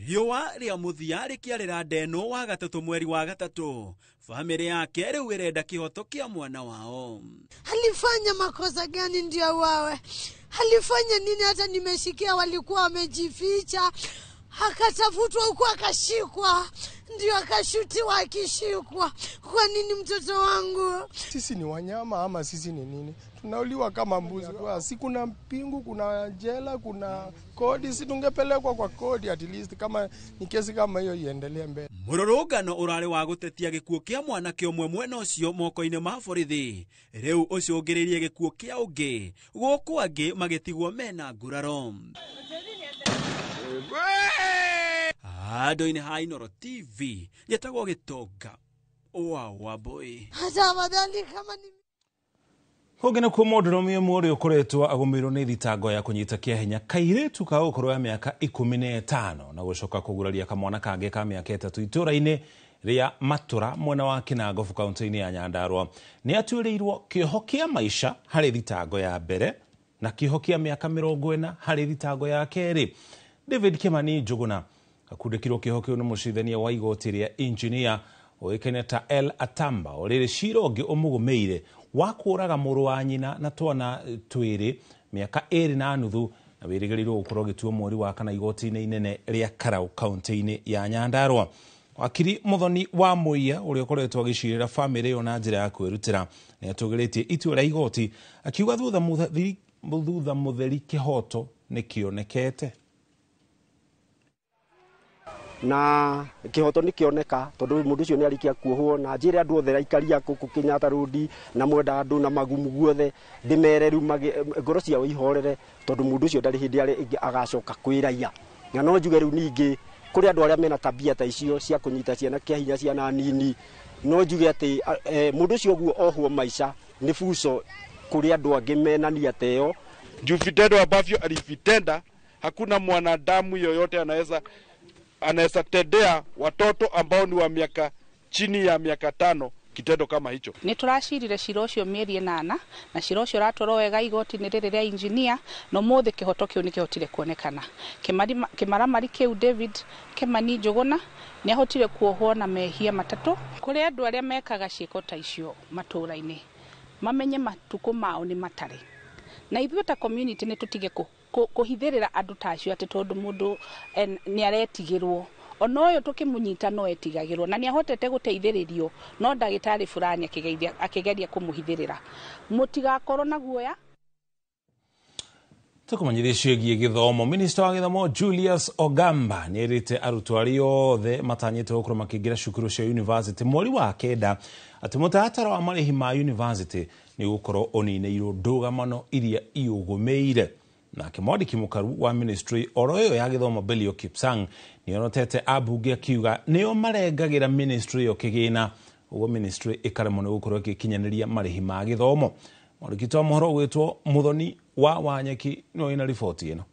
Riũa rĩa mũthia rĩkĩarĩra Ndeno wa gatatũ mweri wa gatatũ, famĩlĩ yake rĩu ĩrenda kĩhoto kĩa mwana wao. Alifanya makosa gani ndio wawe? Alifanya nini? Hata nimeshikia walikuwa wamejificha, akatafutwa huko akashikwa. ndio akashutiwa akishikwa. Kwa nini mtoto wangu? Sisi ni wanyama ama sisi ni nini? Tunauliwa kama mbuzi. Si kuna mpingu, kuna jela, kuna kodi, si tungepelekwa kwa kodi at least kama ni kesi kama hiyo iendelee mbele. Mũrũrũngano ũrarĩ wa gũtetia gĩkuũ kĩa mwanake ũmwe mwena ũcio moko-inĩ ma borithi rĩu ũcũngĩrĩirie gĩkuũ kĩa ũngĩ gũkũ angĩ magĩtigwo mena nguraro. Andũ-inĩ ha Inooro TV njetagwo Gĩtonga wa Wambui. Hata afadhali kama ni Kũngĩ nakuo mũndũrũme ũmwe ũrĩa ũkoretwo agũmĩirwo nĩ thitango ya kũnyita kĩa hinya kairĩtu ka ũkũrũ wa mĩaka 15 na gũcoka kũguraria kamwana kangĩ ka mĩaka 3 itũũra-inĩ rĩa Matũra mwena wa Kinangofu kaunti-inĩ ya Nyandarua nĩ atuĩrĩirwo kĩoho kĩa maica harĩ thitango ya mbere na kĩoho kĩa mĩaka 40 harĩ thitango ya kerĩ. David Kimani Njuguna akundĩkirwo kĩoho kĩu nĩ mũcirithania wa igoti rĩa injinia ũĩkaine ta El Atamba ũrĩrĩ cira ũngĩ ũmũgũmĩire wa kũũraga mũrũ wa nyina na twana twĩrĩ mĩaka 2.5 na wĩrĩgĩrĩirwo gũkorwo ũgĩtuo mweri wa kana igoti-inĩ inene rĩa Karau kaunti-inĩ ya Nyandarua. Wakiri Muthoni wa Muia ũrĩa ũkoretwo agĩcirĩra bamĩrĩ ĩyo na njĩra ya kwĩrutĩra nĩ atũgĩrĩtie itua rĩa igoti akiuga thutha mũtheri kĩhoto nĩkĩonekete. Na kihoto ni kioneka tondu mundu ucio ni arikia kuohwo na njire andu othe aikaria kuku Kenyatta Road na mwenda andu na magumu guothe ndimere riu ngoro ciao ihorere tondu mundu ucio ndari hindi ari agacoka kwiraia. Na no njuge riu ningi kuri andu aria mena tabia ta icio cia kunyita ciana kia hinya ciana nini no njuge ati mundu ucio guo ohwo maica ni fuso kuri andu angi mena nia teo. Juu vitendo ambavyo alivitenda hakuna mwanadamu yoyote anaweza tendea watoto ambao ni wa miaka chini ya miaka 5 kitendo kama hicho. Ni turacirire cira ucio mĩeri 8 na cira ucio ũratwarwo wega igoti-inĩ rĩrĩ rĩa engineer no mũthĩ kĩhoto kĩu nĩkĩhotire kuonekana. Kĩmaramari kĩu David Kimani Njuguna nĩahotire kuohwo na mehia 3. Kũrĩ andũ arĩa mekaga ciĩko ta icio matũũra-inĩ mamenye matukũ mao nĩ matarĩ, na ithuĩ ta community nĩ tũtige kũhithĩrĩra andũ ta acio atĩ tondũ mũndũ nĩ aretigĩrwo. Ona ũyũ tũkĩmũnyita no etigagĩrwo na nĩahotete gũteithĩrĩrio no ndagĩtarĩ fulani akĩgeria kũmũhithĩrĩra. Mũtigakorwo na guoya. Tũkũmenyithia ciĩgiĩ gĩthomo. Minista wa gĩthomo Julius Ogamba nĩerĩte arutwo arĩa othe matanyĩte gũkorwo makĩingĩra cukuru cia university mweri wa 9 atĩ mũtaratara wa marĩhi ma university nĩ ũgũkorwo ũninĩirwo ndũgamano iria iũgũmĩire. Nake mwandĩki mũkaru wa ministry oro ĩyo ya gĩthomo Belio Kipsang nĩonotete ambunge akiuga nĩo marengagĩra ministry ĩyo kĩgĩna ũguo ministry ĩkaremwo nĩ gũkorwo ĩgĩkinyanĩria marĩhi ma gĩthomo. Mwandĩki wa mohoro ũgwĩtwo Muthoni wa Wanyeki nĩwe wĩna riboti ĩno.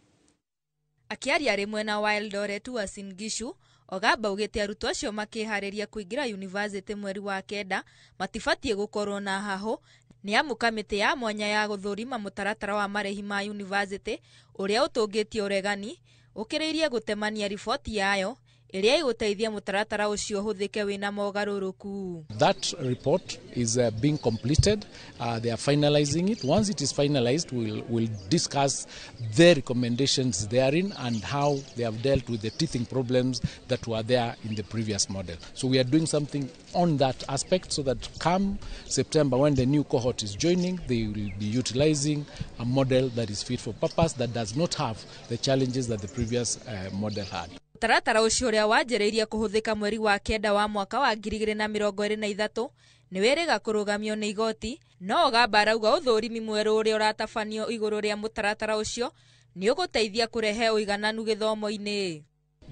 Akĩaria arĩ mwena wa Eldoret Uasin Gishu, Ogamba augĩte arutwo acio makĩharĩria kũingĩra yunivasĩtĩ mweri wa 9 matibatiĩ gũkorwo na hahũ nĩ amu kamĩtĩ ya mwanya ya gũthũrima mũtaratara wa marĩhi ma yunivasĩtĩ ũrĩa ũtũngĩtie ũregani ũkĩrĩirie gũtemania riboti yayo ĩrĩa ĩgũteithia mũtaratara ũcio ũhũthĩke wĩna mogarũrũku. That report is being completed. They are finalizing it. Once it is finalized, we'll discuss their recommendations therein and how they have dealt with the teething problems that were there in the previous model. So we are doing something on that aspect so that come September, when the new cohort is joining, they will be utilizing a model that is fit for purpose, that does not have the challenges that the previous model had. Mũtaratara ũcio ũrĩa wanjĩrĩirie kũhũthĩka mweri wa 9 wa mwaka wa 2023 nĩ wĩrĩga kũrũgamio nĩ igoti, no Ogamba arauga ũthũrimi mwerũ ũrĩa ũratabanio igũrũ rĩa mũtaratara ũcio nĩ ũgũteithia kũrehe ũigananu gĩthomo-inĩ.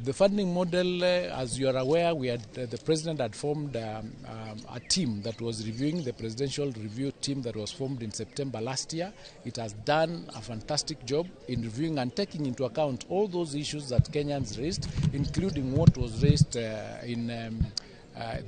The funding model, as you are aware, we had, the president had formed a team that was reviewing, the presidential review team that was formed in September last year. It has done a fantastic job in reviewing and taking into account all those issues that Kenyans raised, including what was raised in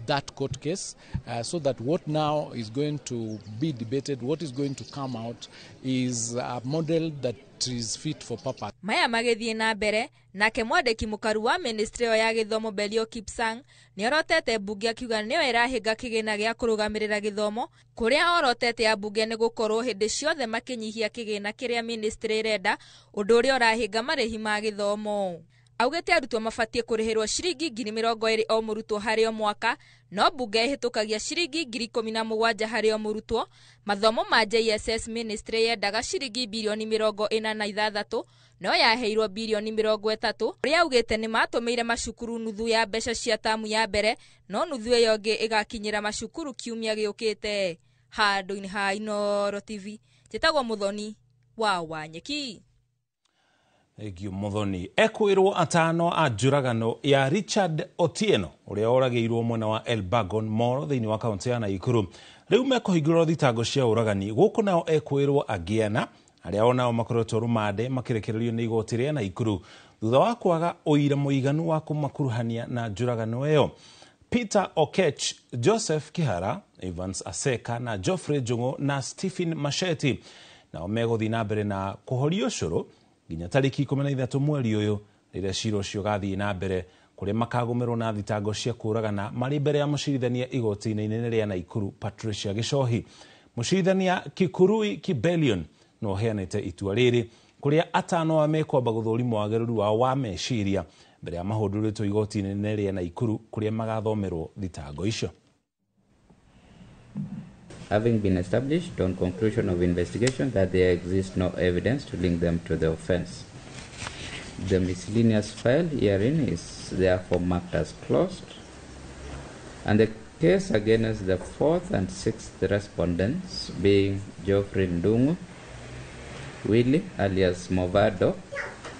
that court case, so that what now is going to be debated, what is going to come out is a model that is fit for purpose. Maya magĩthiĩ na mbere nake mwandĩki mũkaru wa ministry ĩyo ya gĩthomo Belio Kipsang nĩorotete mbunge akiuga nĩyo ĩrahĩnga kĩgĩna gĩa kũrũgamĩrĩra gĩthomo kũrĩa orotete ambunge nĩ gũkorwo hĩndĩ ciothe makĩnyihia kĩgĩna kĩrĩa ministry ĩrenda ũndũ ũrĩa ũrahĩnga marĩhi ma gĩthomo. Augĩte arutwo mabatiĩ kũrĩhĩrwo ciringi 20,000 o mũrutwo harĩ o mwaka, no mbunge ĩhĩtũkagia ciringi 17,000 harĩ o mũrutwo. Mathomo ma JSS ministry yendaga ciringi birioni 46 no yaheirwo birioni 30, ũrĩa augĩte nĩ matũmĩire macukuru nuthu ya mbeca cia tamu ya mbere, no nuthu ĩyo ĩngĩ ĩgakinyĩra macukuru kiumia gĩũkĩte. Handũ-inĩ ha Inooro TV, njĩtagwo Muthoni wa Wanyeki. Thengio Muthoni. Ekwĩrwo atano a njũragano ya Richard Otieno ũrĩa oragĩirwo mwena wa Elbagon Mall thĩinĩ wa kaunti ya Naikuru rĩu mekũhingũrwo thitango cia ũragani. Gũkũ nao ekwĩrwo angĩ ana arĩa onao makoretwo rũmande makĩrekererio nĩ igoti rĩa Naikuru thutha wa kwaga ũira mũiganu wa kũmakuruhania na njũragano ĩyo. Peter Okech, Joseph Kihara, Evans Aseka na Geoffrey Njung'u na Stephen Macheti nao megũthiĩ na mbere na kũhorio ũcũrũ nginya tarĩki 13 mweri ũyũ rĩrĩa cira ũcio ũgathiĩ na mbere kũrĩa makagũmĩrwo na thitango cia kũũragana marĩ mbere ya mũcirithania igoti-inĩ inene rĩa Naikuru Patricia Gichohi. Mũcirithania Kikurui Kibelion no ũheanĩte itua rĩrĩ kũrĩa atano a mekwamba gũthũrimwo wagĩrĩru wao wa meciria mbere ya mahũndũrĩtwo igoti-inĩ inene rĩa Naikuru kũrĩa magathomerwo thitango icio. Having been established on conclusion of investigation that there exists no evidence to link them to the offense. The miscellaneous file herein is therefore marked as closed, and the case against the fourth and sixth respondents, being Geoffrey Ndungu, Willie alias Movado,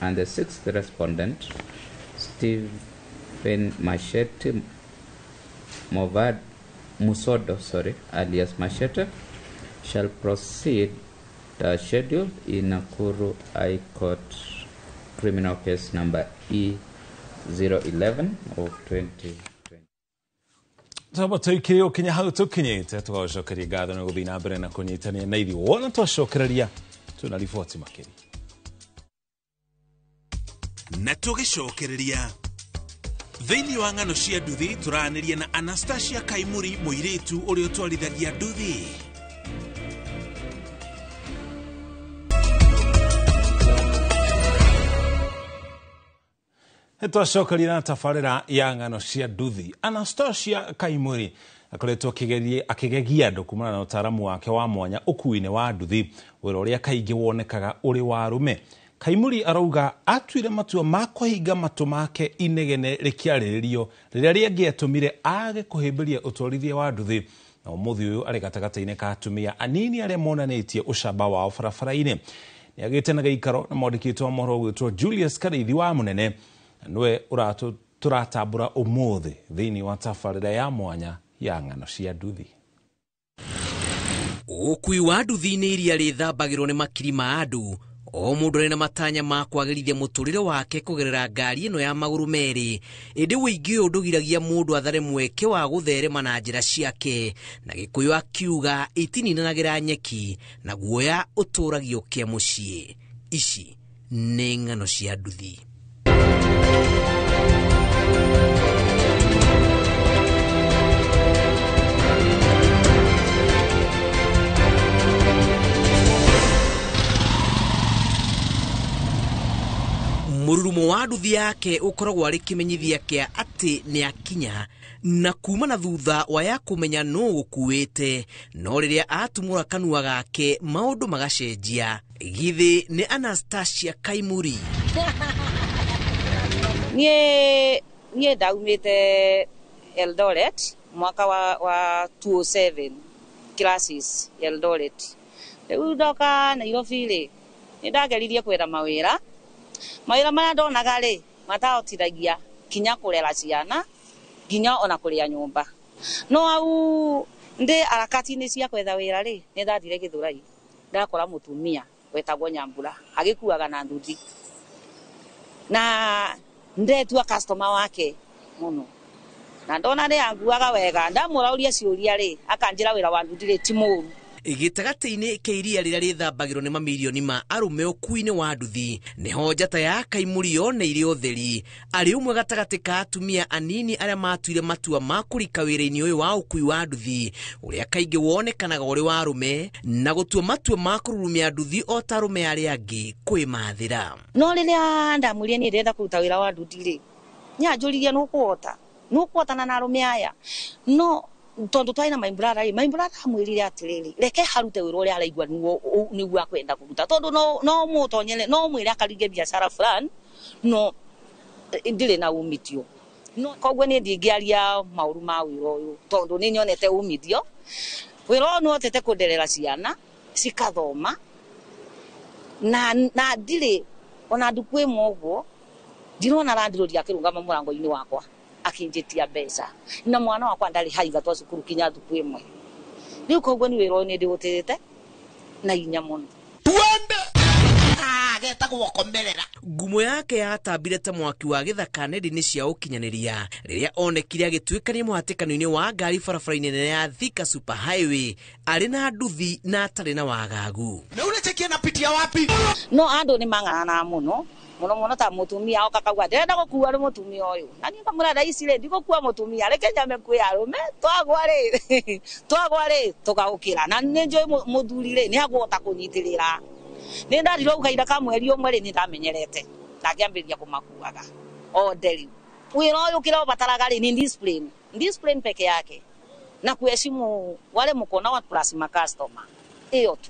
and the sixth respondent, Stephen Machete Musodo, alias Machete, shall proceed as scheduled in Nakuru High Court Criminal Case number E011 of 2020. Twamba tũikire ũkinya hau tũkinyĩte tũgacokeria ngatho nĩ gũthiĩ na mbere na kũnyitania na ithuĩ. Wona twacokereria twĩna riboti makĩria. Na tũgĩcokereria thĩinĩ wa ng'ano cia nduthi tũranĩria na Anastasia Kaimuri mũirĩtu ũrĩa ũtwarithagia nduthi. Nĩtwacokeria na tabarĩra ya ng'ano cia nduthi. Anastasia Kaimuri akoretwo akĩgegia andũ kumana na ũtaaramu wake wa mwanya ũkuui-inĩ wa nduthi, wĩra ũrĩa kaingĩ wonekaga ũrĩ wa arũme. Kaimuri arauga atuire matua ma kũhinga matũ make inegene rĩkĩarĩrĩrio rĩrĩa rĩangĩatũmire age kũhĩmbĩria ũtwarithia wa nduthi, na ũmũthĩ ũyũ arĩ gatagatĩ-inĩ ka atumia anini arĩa monanĩtie ũcamba wao barabara-inĩ. Nĩagĩte na gĩikaro na mwandĩki wa mohoro ũgwĩtwo Julius Karĩithi wa Mũnene, na nĩwe tũratambũra ũmũthĩ thĩinĩ wa tabarĩra ya mwanya ya ng'ano cia nduthi. Ũkui wa nduthi nĩ iria rĩthambagĩrwo nĩ makiri ma andũ. O mũndũ arĩ na matanya ma kwagĩrithia mũtũrĩre wake kũgerera ngari ĩno ya magũrũ merĩ, ĩndĩ ũingĩ ũyũ ndũgiragia mũndũ athare mweke wa gũtherema na njĩra ciake, na Gĩkũyũ akiuga itininanagĩra nyeki na guoya ũtũragio kĩa mũciĩ. Ici nĩ ng'ano cia nduthi. Mũrurumo wa nduthi yake ũkoragwo arĩ kĩmenyithia kĩa atĩ nĩ akinya, na kuma na thutha wa ya kũmenya nũ gũkuĩte, no rĩrĩa atumũra kanua gake maũndũ magacenjia. Githĩ nĩ Anastasia Kaimuri. Niĩ ndaumĩte Eldoret mwaka wa 2007 classes Eldoret. Rĩu ndoka Nairobi rĩ, nĩ ndageririe kwetha mawĩra. Mawĩra marĩa ndonaga rĩ matahotithagia kinya kũrera ciana nginya ona kũrĩa nyũmba. No au ndĩ harakati-inĩ cia kwetha wĩra rĩ, nĩ ndathire Gĩthũrai ndakora mũtumia wetagwo Nyambura agĩkuaga na nduthi, na ndetua customer wake mũno, na ndona nĩ anguaga wega. Ndamũrauria ciũria rĩ, akanjĩra wĩra wa nduthi rĩ ti mũru. Gĩtagatĩ-inĩ kĩa iria rĩrĩa rĩthambagĩrwo nĩ mamirioni ma arũme ũkuui-inĩ wa nduthi, nĩho njata ya Kaimurio nĩ irĩ ũtheri. Arĩ ũmwe gatagatĩ ka atumia anini arĩa matuire matua ma kũrika wĩra-inĩ ũyũ wa ũkuui wa nduthi, ũrĩa kaingĩ wonekanaga ũrĩ wa arũme, na gũtua matua ma kũrurumia nduthi o ta arũme arĩa angĩ kwĩmathĩra. No rĩrĩa ndamwĩrire niĩ ndĩrenda kũruta wĩra wa nduthi rĩ, nĩanjũririe nũkũhotana na arũme aya. No tondu twari na my brother ri, my brother amwirire atiriri, reke harute wira uria araigua niguo akwenda kuruta, tondu no mutonyere, no mwire akaringe biacara fulani, no ndire na umitio. No koguo ni ndingiaria mauru ma wira uyu, tondu ni nyonete umithio. Wira uyu nĩhotete kunderera ciana cikathoma, na ndirĩ ona nduku ĩmwe ũguo ndirona landlord akĩrũgama mũrango-inĩ wakwa akinjitia mbeca, na mwana wakwa ndarĩ haiga twa cukuru kinya thuku ĩmwe. Rĩu koguo ni wĩra ũyũ nĩ ndĩũtĩĩte na hinya mũno. Twende getagwo komerera. Ngumo yake yatambire ta mwaki wa gĩthaka nenda-inĩ cia ũkinyanĩria rĩrĩa onekire agĩtuĩkania mũhatĩkano-inĩ wa ngari barabara-inĩ nene ya Thika Super Highway arĩ na nduthi na atarĩ na wagagu. Na ũrechekia na pitia wapi? No andũ nĩ mang'ang'anaga mũno muno muno ta mutumia oka kauga ndirenda gukua ni mutumia uyu, na ni ngamwira thaa ici ri ndigukua mutumia, reke nyame kwi arume twagwa ri tugaukira, na ni njui muthuri ri ni aguhota kunyitirira. Ni ndarirwo kahinda ka mweri umwe ri ni ndamenyerete na ngiambiriria kumakuaga othe. Riu wira uyu kiria ubataraga ri ni discipline, discipline peke yake na kuheshimu wale mukona wa plus ma customer.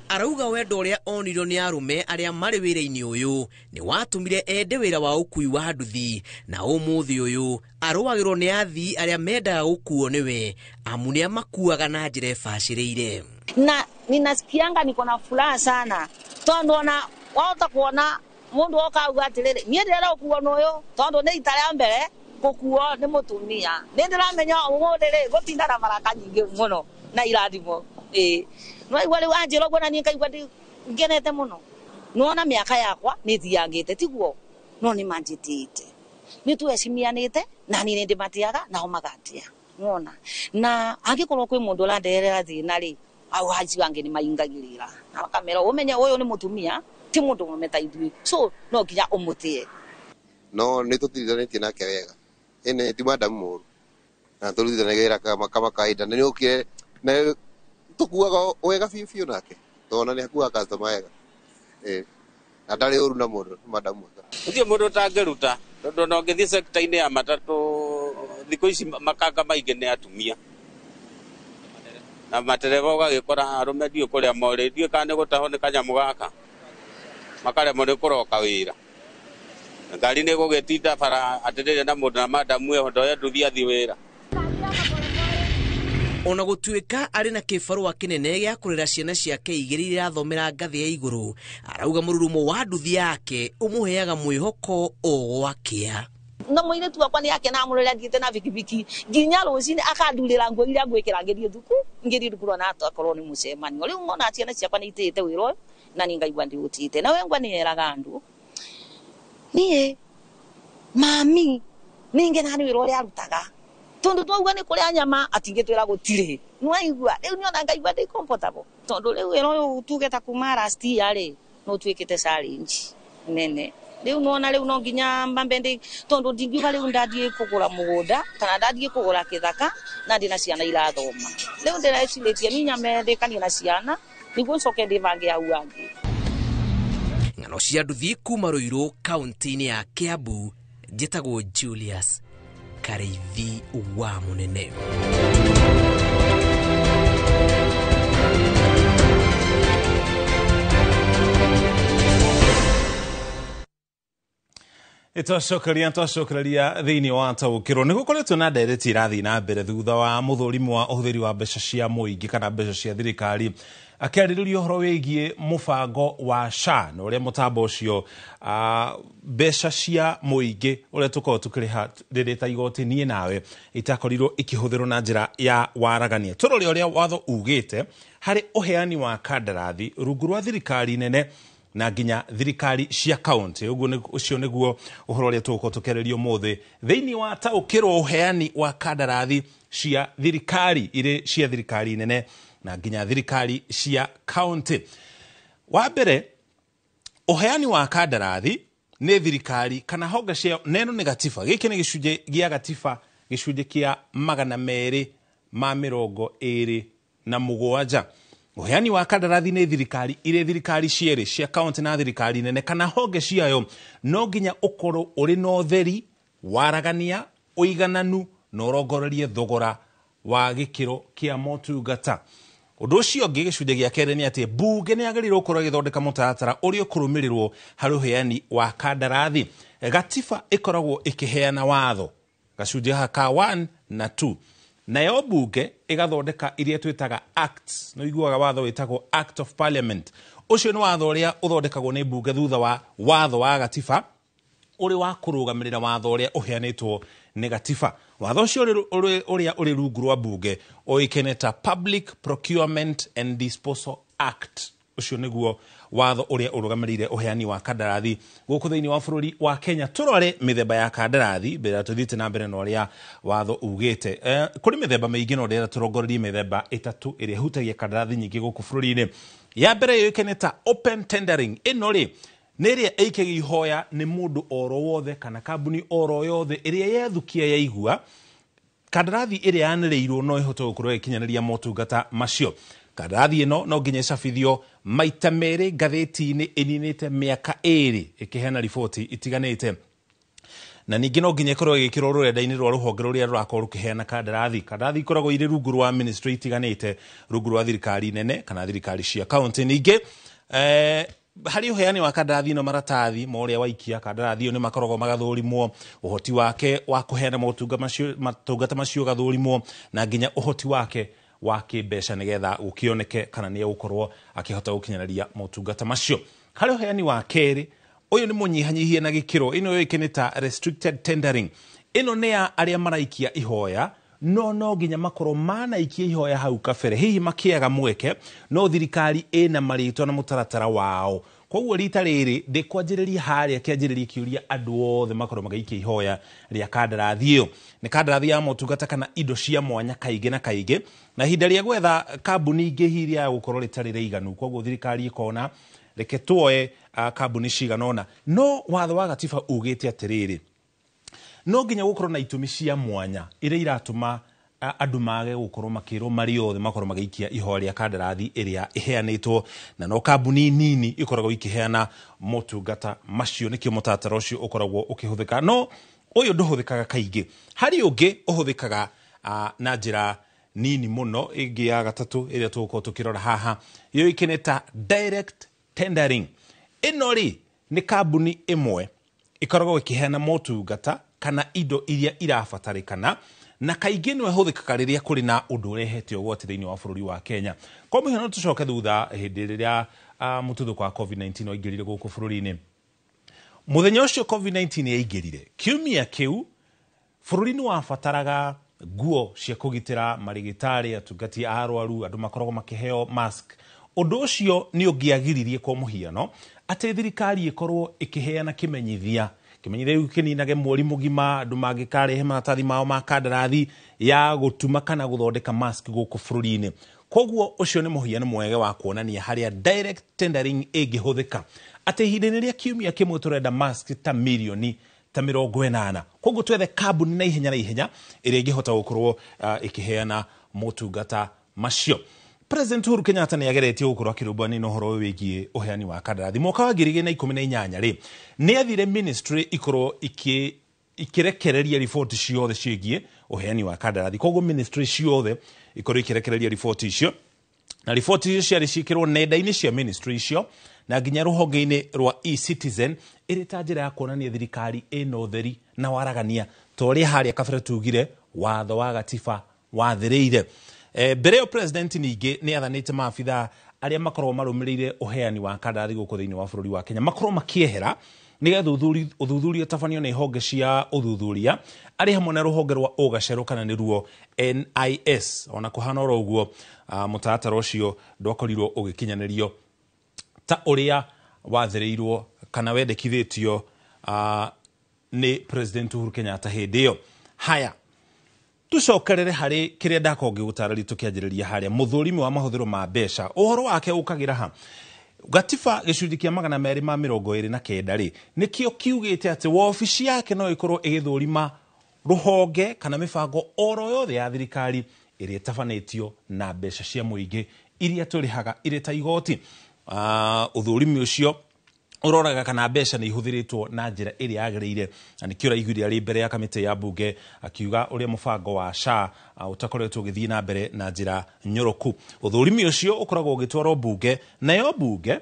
Arauga wendo ũrĩa onirio nĩ arũme arĩa marĩ wĩra-inĩ ũyũ nĩ watũmire ende wĩra wa ũkuui wa nduthi, na ũmũthĩ ũyũ arũagĩrwo nĩ athii arĩa mendaga gũkuo nĩwe, amu nĩ amakuaga na njĩra ĩbacĩrĩire. Na ninasikianga niko na furaha sana tondu ona wahota kuona mundu oka auga atiriri, niĩ ndĩrenda gũkuo nĩ ũyũ tondu nĩ ita rĩa mbere gũkuo nĩ mũtumia, nĩ ndĩramenya ũmũthĩ rĩ ngũtinda na maraka nyingĩ mũno na irathimo. Ĩĩ no igua rĩu anjĩra ũguo na niĩ ngaigua ngenete mũno. Nĩwona mĩaka yakwa nĩ thiangĩte tiguo, no nĩ manjĩtĩte, nĩ twecimianĩte na niĩ nĩ ndĩmatĩaga nao magatĩa. Nĩwona, na angĩkorwo kwĩ mũndũ ũranderera thĩna rĩ, au acio angĩ nĩ maingagĩrĩra na makamera ũmenye ũyũ nĩ mũtumia ti mũndũ mũme ta ithuĩ, so no nginya ũmũtĩe. No nĩ tũtirithanĩtie nake wega, ĩnĩ ti madamu mũru na tũrutithanagia wĩra kama kawaida, na nĩokire na tukuaga wega biũ biũ nake tona nĩ akuaga customer wega, na ndarĩ ũru na mũndũ, madamu mwega. Gũtirĩ mũndũ ũtangĩruta, tondũ ona ũngĩthiĩ sector-inĩ ya matatũ thikũ ici makanga maingĩ nĩ atumia na matereba, ũgagĩkora arũme ndiũĩ kũrĩa morĩ, ndiũĩ kana nĩ gũtahwo nĩ kanyamũ gaka makaremwo nĩ kũroka wĩra. Ngari nĩ ĩgũgĩtinda bara atĩ ndĩrĩ na mũndũ na madamu ĩyo ndoye nduthi athiĩ wĩra. Ona gũtuĩka arĩ na kĩbarũa kĩnene gĩa kũrera ciana ciake igĩrĩ irathomera ngathĩ ya igũrũ, arauga mũrurumo wa nduthi yake ũmũheaga mwĩhoko o gwakĩa. Na mũirĩtu wakwa nĩ akenaga mũno rĩrĩa thiĩte na bikibiki nginya rũcinĩ akandurĩra nguo iria ngwĩkĩra ngĩthiĩ thukuru, ona akorwo nĩ mũcemanio. Rĩu ngona ciana ciakwa nĩ itĩĩte wĩra ũyũ na niĩ ngaigua ndĩũtĩĩte. Na we ngwa nĩeraga andũ niĩ mami nĩ ngenaga nĩ wĩra ũrĩa arutaga, tondu twauga nĩ kũrĩa nyama atingĩtwĩra gũtirĩ. Nĩwaigua rĩu nĩona ngaigua ndĩ comfortable, tondu rĩu wĩra ũyũ tuge ta kuma last year rĩ no ũtuĩkĩte challenge nene. Rĩu nĩwona rĩu no nginya mbambe ndĩ, tondu ndingiuga rĩu ndathiĩ kũgũra mũgũnda kana ndathiĩ kũgũra kĩthaka na ndĩ na ciana irathoma. Rĩu ndĩrecirĩtie niĩ nyambe ndĩkanie na ciana nĩguo ncoke ndĩbange hau hangĩ. Ng'ano cia nduthi kuma Ruiru kaunti-inĩ ya Kiambu, njĩtagwo Julius Karĩithi wa Mũnene. Twacokereria thĩinĩ wa taũkĩrwo nĩ gũkoretwo na ndereti irathiĩ na mbere thutha wa mũthũrimi wa ũhũthĩri wa mbeca cia mũingĩ kana mbeca cia thirikari akĩarĩrĩria ũhoro wĩgiĩ mũbango wa SHA na ũrĩa mũtambo ũcio mbeca cia mũingĩ ũrĩa tũkoragwo tũkĩrĩha rĩrĩ ta igoti niĩ nawe itakorirwo ikĩhũthĩrwo na njĩra ya waragania. Tũrore ũrĩa watho ugĩte harĩ ũheani wa kandarathi rungu rwa thirikari nene na nginya thirikari cia kaunti. Ũguo ũcio nĩguo ũhoro ũrĩa tũgũkorwo tũkĩarĩria ũmũthĩ thĩinĩ wa taũkĩrwo ũheani wa kandarathi cia thirikari irĩ cia thirikari nene na nginya thirikari cia county. Wa mbere, ũheani wa kandarathi nĩ thirikari kana honge cia neno nĩ gatiba. Gĩkĩ nĩ gĩcunjĩ gĩa gatiba, gĩcunjĩ kĩa 227. Ũheani wa kandarathi nĩ thirikari irĩ thirikari cierĩ cia county na thirikari nene kana honge ciayo no nginya ũkorwo ũrĩ na ũtheri, waragania, ũigananu na ũrongorerie thogora wa gĩkĩro kĩa motungata. Ũndũ ũcio ũngĩ gĩcunjĩ gĩa kerĩ nĩ atĩ mbunge nĩ yagĩrĩirwo gũkorwo ĩgĩthondeka mũtaratara ũrĩa ũkũrũmĩrĩrwo harĩ ũheani wa kandarathi. Gatiba ĩkoragwo ĩkĩheana watho gacunjĩ gaka ka 1 na 2, nayo mbunge ĩgathondeka iria twĩtaga acts. Nĩ ũiguaga watho wĩtagwo Act of Parliament. Ũcio nĩ watho ũrĩa ũthondekagwo nĩ mbunge thutha wa watho wa gatiba ũrĩ wa kũrũgamĩrĩra watho ũrĩa ũheanĩtwo nĩ gatiba. Watho ũcio ũrĩa ũrĩ rungu rwa mbunge ũĩkaine ta Public Procurement and Disposal Act. Ũcio nĩguo watho ũrĩa ũrũgamĩrĩire ũheani wa kandarathi gũkũ thĩinĩ wa bũrũri wa Kenya. Tũrore mĩthemba ya kandarathi mbere ya tũthiĩte na mbere na ũrĩa watho ugĩte. Kũrĩ mĩthemba mĩingĩ no ndĩrenda tũrongorerie mĩthemba ĩtatũ ĩrĩa ĩhutagia kandarathi nyingĩ gũkũ bũrũri-inĩ. Ya mbere yũĩkaine ta open tendering. Ĩno rĩ nĩ ĩrĩa ĩikagia ihoya nĩ mũndũ oro wothe kana kambuni oro yothe ĩrĩa yethukia yaigua kandarathi ĩrĩa yanĩrĩirwo no ĩhote gũkorwo ĩgĩkinyanĩria motungata macio. Kandarathi ĩno no nginya ĩcabithio maita merĩ ngathĩti-inĩ ĩninĩte mĩaka 2 ĩkĩheana riboti itiganĩte, na ningĩ no nginya ĩkorwo ĩgĩkĩrwo rũrenda-inĩ rwa rũhonge rũrĩa rũrakorwo rũkĩheana kandarathi. Kandarathi ikoragwo irĩ rungu rwa ministry itiganĩte, rungu rwa thirikari nene kana thirikari cia county. Ningĩ harĩ ũheani wa kandarathi ĩno maratathi ma ũrĩa waikia kandarathi ĩyo nĩ makoragwo magathũrimwo, ũhoti wake wa kũheana motungata macio ũgathũrimwo, na nginya ũhoti wake wa kĩmbeca nĩgetha gũkĩoneke kana nĩ egũkorwo akĩhota gũkinyanĩria motungata macio. Harĩ ũheani wa kerĩ, ũyũ nĩ mũnyihanyihie na gĩkĩro. Ĩno yũĩkaine ta restricted tendering. Ĩno nĩ ya arĩa maraikia ihoya no nginya makorwo manaikia ihoya hau kabere, hihi makĩaga mweke, no thirikari ĩna marĩtwa na mũtaratara wao. Koguo rita rĩrĩ ndĩkwanjĩrĩria harĩa kĩanjĩrĩria kĩũria andũ othe makorwo magĩikia ihoya rĩa kandarathi ĩyo. Nĩ kandarathi ya motungata kana indo cia mwanya kaingĩ na kaingĩ, na ihinda rĩa gwetha kambuni ingĩ hihi rĩa gũkorwo rĩtarĩ rĩiganu. Koguo thirikari ĩkona reke tuoe kambuni cigana ũna. No watho wa gatiba ugĩte atĩrĩrĩ, no nginya gũkorwo na itũmi cia mwanya iria iratũma andũ mage gũkorwo makĩrwo marĩ othe makorwo magĩikia ihoya rĩa kandarathi ĩrĩa ĩheanĩtwo, na no kambuni nini ikoragwo ikĩheana motungata macio. Nĩkĩo mũtaratara ũcio ũkoragwo ũkĩhũthĩka, no ũyũ ndũhũthĩkaga kaingĩ. Harĩ ũngĩ ũhũthĩkaga na njĩra nini mũno. Ĩngĩ ya gatatũ ĩrĩa tũgũkorwo tũkĩrora haha yũĩkaine ta direct tendering. Ĩno rĩ nĩ kambuni ĩmwe ĩkoragwo ĩkĩheana motungata kana indo iria irabatarĩkana, na kaingĩ nĩ ĩhũthĩkaga rĩrĩa kũrĩ na ũndũ ũrehete ũgwati thĩinĩ wa bũrũri wa Kenya. Kwa mũhiano tũcoke thutha hĩndĩ rĩrĩa mũtuthũko wa COVID-19 waingĩrire gũkũ bũrũri-inĩ. Mũthenya ũcio COVID-19 yaingĩrire, kiumia kĩu bũrũri nĩ wabataraga nguo cia kũgitĩra marĩgĩtarĩ, atungati a arwaru, andũ makoragwo makĩheo mask. Ũndũ ũcio nĩ ũngĩagiririe kwa mũhiano atĩ thirikari ĩkorwo ĩkĩheana kĩmenyithia kĩmenyithia gĩkĩ kĩninage mweri mũgima andũ mangĩkarehe maratathi mao ma kandarathi ya gũtuma kana gũthondeka mask gũkũ bũrũri-inĩ. Koguo ũcio nĩ mũhiano mwega wa kuonania harĩa direct tendering ĩngĩhũthĩka, atĩ ihinda-inĩ rĩa kiumia kĩmwe tũrenda mask ta mirioni ta 80. Koguo twethe kambuni na ihenya na ihenya ĩrĩa ĩngĩhota gũkorwo ĩkĩheana motungata macio. President Uhuru Kenyatta nĩ ageretie gũkorwo akĩrũmbũyania na ũhoro ũyũ wĩgiĩ ũheani wa kandarathi. Mwaka wa 2018 rĩ, nĩ athire ministry ikorwo ikĩrekereria riboti ciothe ciĩgiĩ ũheani wa kandarathi. Koguo ministry ciothe ikorwo ikĩrekereria riboti icio, na riboti icio ciarĩ ciĩkĩrwo nenda-inĩ cia ministry icio na nginya rũhonge-inĩ rwa eCitizen, ĩrĩ ta njĩra ya kuonania thirikari ĩna ũtheri na waragania ta ũrĩa harĩa kabere tugire watho wa gatiba wathĩrĩire. Mbere ĩyo president ningĩ nĩ athanĩte maabithaa arĩa makoragwo marũmĩrĩire ũheani wa kandarathi gũkũ thĩinĩ wa bũrũri wa Kenya makorwo makĩehera nĩgetha ũthuthuria ũtabanio nĩ honge cia ũthuthuria arĩ hamwe na rũhonge rwa ũgacerũ kana nĩruo NIS. Ona kũhana oro ũguo, mũtaratara ũcio ndwakorirwo ũgĩkinyanĩrio ta ũrĩa wathĩrĩirwo kana wendekithĩtio nĩ President Uhuru Kenyatta hĩndĩ ĩyo. Haya, Tucokerere harĩ kĩrĩa ndakorwo ngĩgũtarĩria tũkĩanjĩrĩria harĩa mũthũrimi wa mahũthĩro ma mbeca ũhoro wake ũkagĩra ha gatiba gĩcunjĩ kĩa 229 rĩ nĩkĩo kiugĩte atĩ wabici yake no ĩkorwo ĩgĩthũrima rũhonge kana mĩbango oro yothe ya thirikari ĩrĩa ĩtabanĩtio na mbeca cia mũingĩ iria tũrĩhaga irĩ ta igoti. Ũthũrimi ũcio ũroraga kana mbeca nĩ ihũthĩrĩtwo na njĩra ĩrĩa yagĩrĩire, na nĩkĩo ũraiguire arĩ mbere ya kamĩtĩ ya mbunge akiuga ũrĩa mũbango wa SHA ũtakoretwo ũgĩthiĩ na mbere na njĩra nyoroku. Ũthũrimi ũcio ũkoragwo ũgĩtwarwo mbunge, nayo mbunge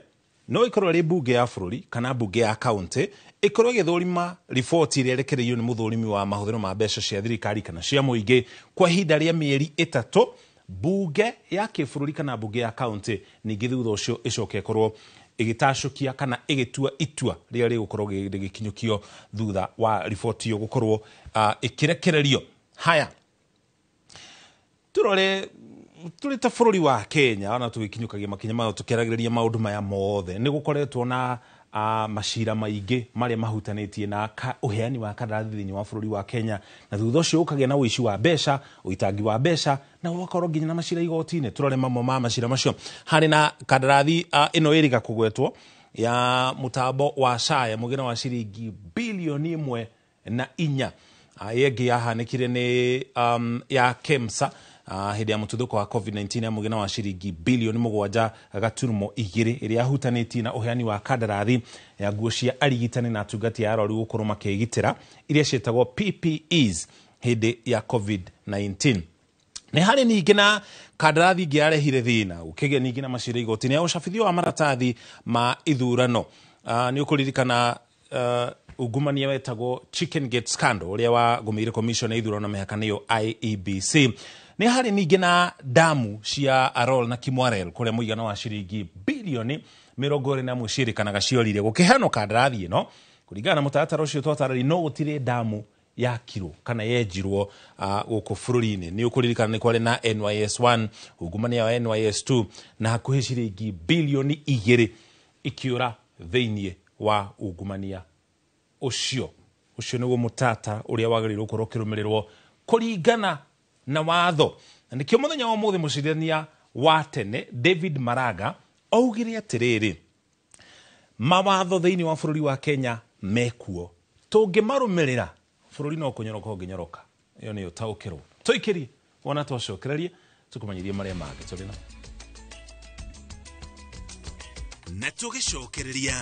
no ĩkorwo ĩrĩ mbunge ya bũrũri kana mbunge ya kaunti ĩkorwo ĩgĩthũrima riboti ĩrĩa ĩrekereirio nĩ mũthũrimi wa mahũthĩro ma mbeca cia thirikari kana cia mũingĩ kwa ihinda rĩa mĩeri 3. Mbunge ya kĩbũrũri kana mbunge ya kaunti ningĩ thutha ũcio ĩcoke ĩkorwo ĩgĩtacũkia kana ĩgĩtua itua rĩrĩa rĩgũkorwo rĩgĩkinyũkio thutha wa riboti ĩyo gũkorwo ĩkĩrekererio. Haya, turore tũrĩ ta bũrũri wa Kenya ona tũgĩkinyũkagia makinya mayo tũkĩaragĩrĩria maũndũ maya mothe nĩ gũkoretwo na macira maingĩ marĩa mahutanĩtie na ũheani wa kandarathi thĩinĩ wa bũrũri wa Kenya, na thutha ũcio ũkagĩa na ũici wa mbeca, ũitangi wa mbeca, na ũgakorwo nginya na macira igoti-inĩ. Tũrore mamwe ma macira macio. Harĩ na kandarathi ĩno ĩrĩga kũgwetwo ya mũtambo wa SHA ya mũigana wa ciringi bilioni 1.4. Ĩyo ĩngĩ yahanĩkire nĩ ya KEMSA hĩndĩ ya mũtuthũko wa COVID-19 ya mũigana wa ciringi bilioni 7.2 ĩrĩa yahutanĩtie na ũheani wa kandarathi ya nguo cia arigitani na atungati a arwaru gũkorwo makĩgitĩra iria ciĩtagwo PPEs hĩndĩ ya COVID-19. Nĩ harĩ ningĩ na kandarathi ĩngĩ yarehire thĩna gũkĩgĩa ningĩ na macira igoti-inĩ ya ũcabithio wa maratathi ma ithurano. Nĩ ũkũririkana ungumania wetagwo Chicken Gate scandal ũrĩa wagũmĩire commission ya ithurano na mĩhaka nĩyo IEBC. Nĩ harĩ ningĩ na damu cia Arol na Kimwarel kũrĩa mũigana wa ciringi bilioni 21 ciĩrĩkanaga ciorire gũkĩheanwo kandarathi ĩno kũringana na mũtaratara ũcio twatarĩria, no gũtirĩ damu yakirwo kana yenjirwo gũkũ bũrũri-inĩ. Nĩ ũkũririkana nĩ kwarĩ na NYS1, ungumania wa NYS2 na hakuhĩ ciringi bilioni 2 ikiũra thĩinĩ wa ungumania ũcio. Ũcio nĩguo mũtata ũrĩa wagĩrĩirwo gũkorwo ũkĩrũmĩrĩrwo kũringana na watho. Na nĩkĩo mũthenya wa ũmũthĩ mũcirithania wa tene David Maraga augire atĩrĩrĩ, mawatho thĩinĩ wa bũrũri wa Kenya mekuo, tũngĩmarũmĩrĩra bũrũri no kũnyoroka ũngĩnyoroka. Ĩyo nĩyo taũkĩrwo. Tũikĩrie wona twacokereria tũkũmenyithie marĩa mangĩ tũrĩ namo. Na tũgĩcokereria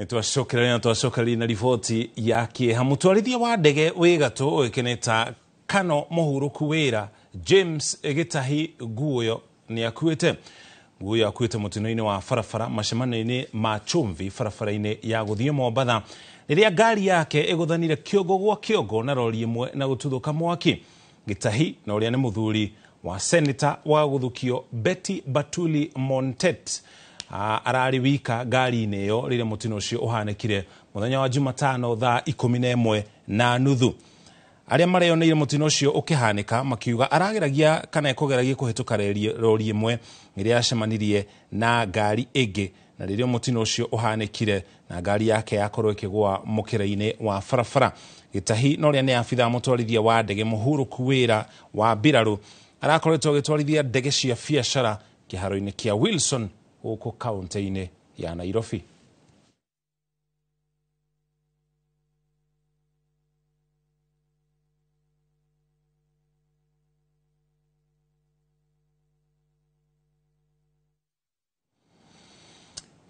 twacokereria na riboti ya kĩeha. Mũtwarithia wa ndege wĩ gatũ ũĩkaine ta Kano mũhurũku wĩra James Gĩtahi Guoyo nĩ akuĩte. Guoyo akuĩte mũtino-inĩ wa barabara macemanio-inĩ ma Chumvi barabara-inĩ ya gũthiĩ Mombatha rĩrĩa ngari yake ĩgũthanire kĩongo gwa kĩongo na rori ĩmwe na gũtuthũka mwaki. Gĩtahi na ũrĩa nĩ mũthuri wa seneta wa gũthukio Betty Batuli Montet ararĩ wika ngari-inĩ ĩyo rĩrĩa mũtino ũcio ũhanĩkire mũthenya wa Jumatano thaa 11:30. Arĩa mareyoneire mũtino ũcio ũkĩhanĩka makiuga arageragia kana ekũgeragia kũhĩtũka rori ĩmwe ĩrĩa yacemanirie na ngari ĩngĩ, na rĩrĩa mũtino ũcio ũhanĩkire na ngari yake yakorwo ĩkĩgũa mũkĩra-inĩ wa barabara. Gĩtahi na ũrĩa nĩ abithaa mũtwarithia wa ndege mũhurũku wĩra wa mbirarũ arakoretwo agĩtwarithia ndege cia biacara kĩharo-inĩ kĩa Wilson gũkũ kaunti-inĩ ya Nairobi.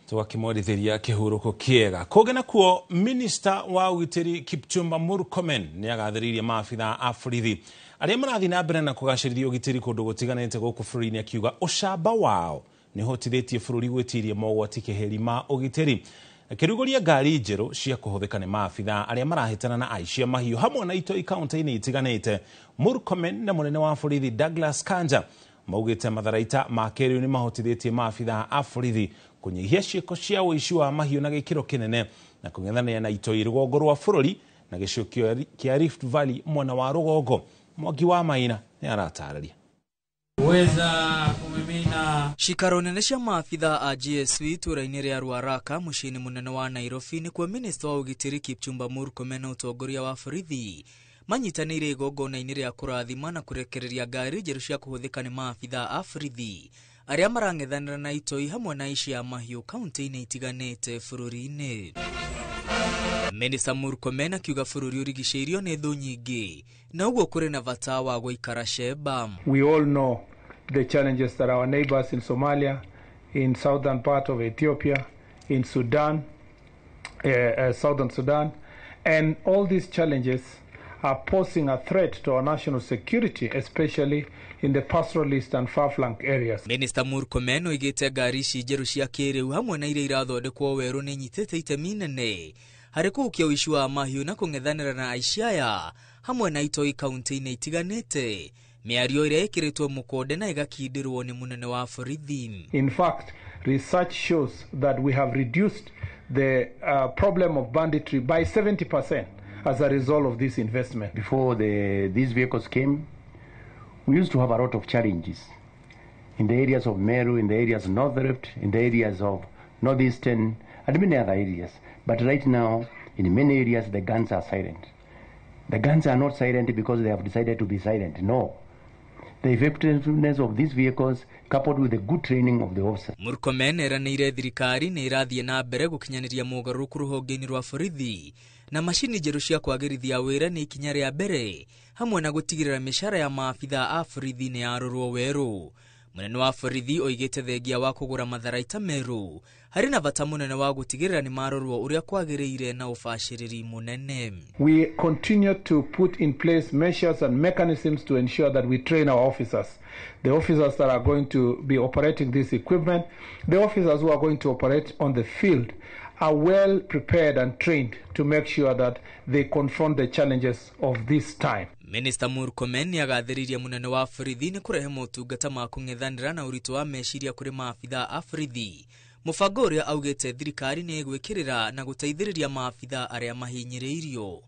Twakimwarithĩria kĩhurũko kĩega. Kũngĩ nakuo, minista wa ũgitĩri Kipchumba Murkomen nĩ agathĩrĩirie maabithaa a borithi arĩa marathiĩ na mbere na kũgacĩrithia ũgitĩri kũndũ gũtiganĩte gũkũ bũrũri-inĩ, akiuga ũcamba wao nĩ ũhotithĩtie bũrũri gwĩtiria mogwati keheri ma ũgitĩri. Akĩrugũria ngari njerũ cia kũhũthĩka nĩ maabithaa arĩa marahĩtana na aici a mahiũ hamwe na itoi kaunti-inĩ itiganĩte, Murkomen na mũnene wa borithi Douglas Kanja maugĩte matharaita ma kĩrĩu nĩ mahotithĩtie maabithaa a borithi kũnyihia ciĩko cia ũici wa mahiũ na gĩkĩro kĩnene na kũng'ethanĩra na itoi rũgongo rwa bũrũri na gĩcigo kĩa Rift Valley mwena wa rũgongo. Mwangi wa Maina nĩ aratarĩria. Kuweza kumimina Cikaro nene cia maabitha a GSU itũra-inĩ rĩa Ruaraka mũciĩ-inĩ mũnene wa Nairobi nĩkuo minista wa ũgitĩri Kipchumba Murkomen na ũtongoria wa borithi manyitanĩire igongona-inĩ rĩa kũrathima na kũrekereria ngari njerũ cia kũhũthĩka nĩ maabitha a borithi arĩa marang'ethanĩra na itoi hamwe na aici a mahiũ kaunti-inĩ itiganĩte bũrũri-inĩ. Minista Murkomen akiuga bũrũri ũrigicĩirio nĩ thũ nyingĩ na ũguo kũrĩ na bata wa gũikara cemba. We all know the challenges that our neighbors in Somalia, in southern part of Ethiopia, in Sudan, southern Sudan, and all these challenges are posing a threat to our national security, especially in the pastoralist and far-flung areas. Minister Murkomen oigĩte ngari ici njerũ cia kĩrĩu hamwe na iria irathondekwo werũ nĩ inyitĩte itemi inene harĩ kũhukia ũici wa mahiũ na kũng'ethanĩra na aici aya hamwe na itoi kaunti-inĩ itiganĩte, mĩario ĩrĩa ĩkĩrĩtwo mũkonde na ĩgakindĩrwo nĩ mũnene wa borithi. In fact, research shows that we have reduced the problem of banditry by 70% as a result of this investment. Before these vehicles came, we used to have a lot of challenges in the areas of Meru, in the areas of North Rift, in the areas of Northeastern, and many other areas. But right now, in many areas, the guns are silent. The guns are not silent because they have decided to be silent. No. The effectiveness of these vehicles coupled with the good training of the officers. Murkomen eranĩire thirikari nĩ ĩrathiĩ na mbere gũkinyanĩria mogarũrũku rũhonge-inĩ rwa borithi na macini njerũ cia kwagĩrithia wĩra nĩ ikinya rĩa mbere hamwe na gũtigĩrĩra mĩcara ya maabitha a borithi nĩ yarorwo werũ. Mũnene wa borithi oigĩte thengia wa kũgũra matharaita merũ harĩ na bata mũnene wa gũtigĩrĩra nĩ marorwo ũrĩa kwagĩrĩire na ũbacĩrĩri mũnene. We continue to put in place measures and mechanisms to ensure that we train our officers. The officers that are going to be operating this equipment, the officers who are going to operate on the field are well prepared and trained to make sure that they confront the challenges of this time. Minister Murkomen nĩagathĩrĩirie mũnene wa borithi nĩ kũrehe motungata ma kũng'ethanĩra na ũritũ wa meciria kũrĩ maabitha a borithi, mũbango ũrĩa augĩte thirikari nĩ ĩgwĩkĩrĩra na gũteithĩrĩria maabitha arĩa mahinyĩrĩirio.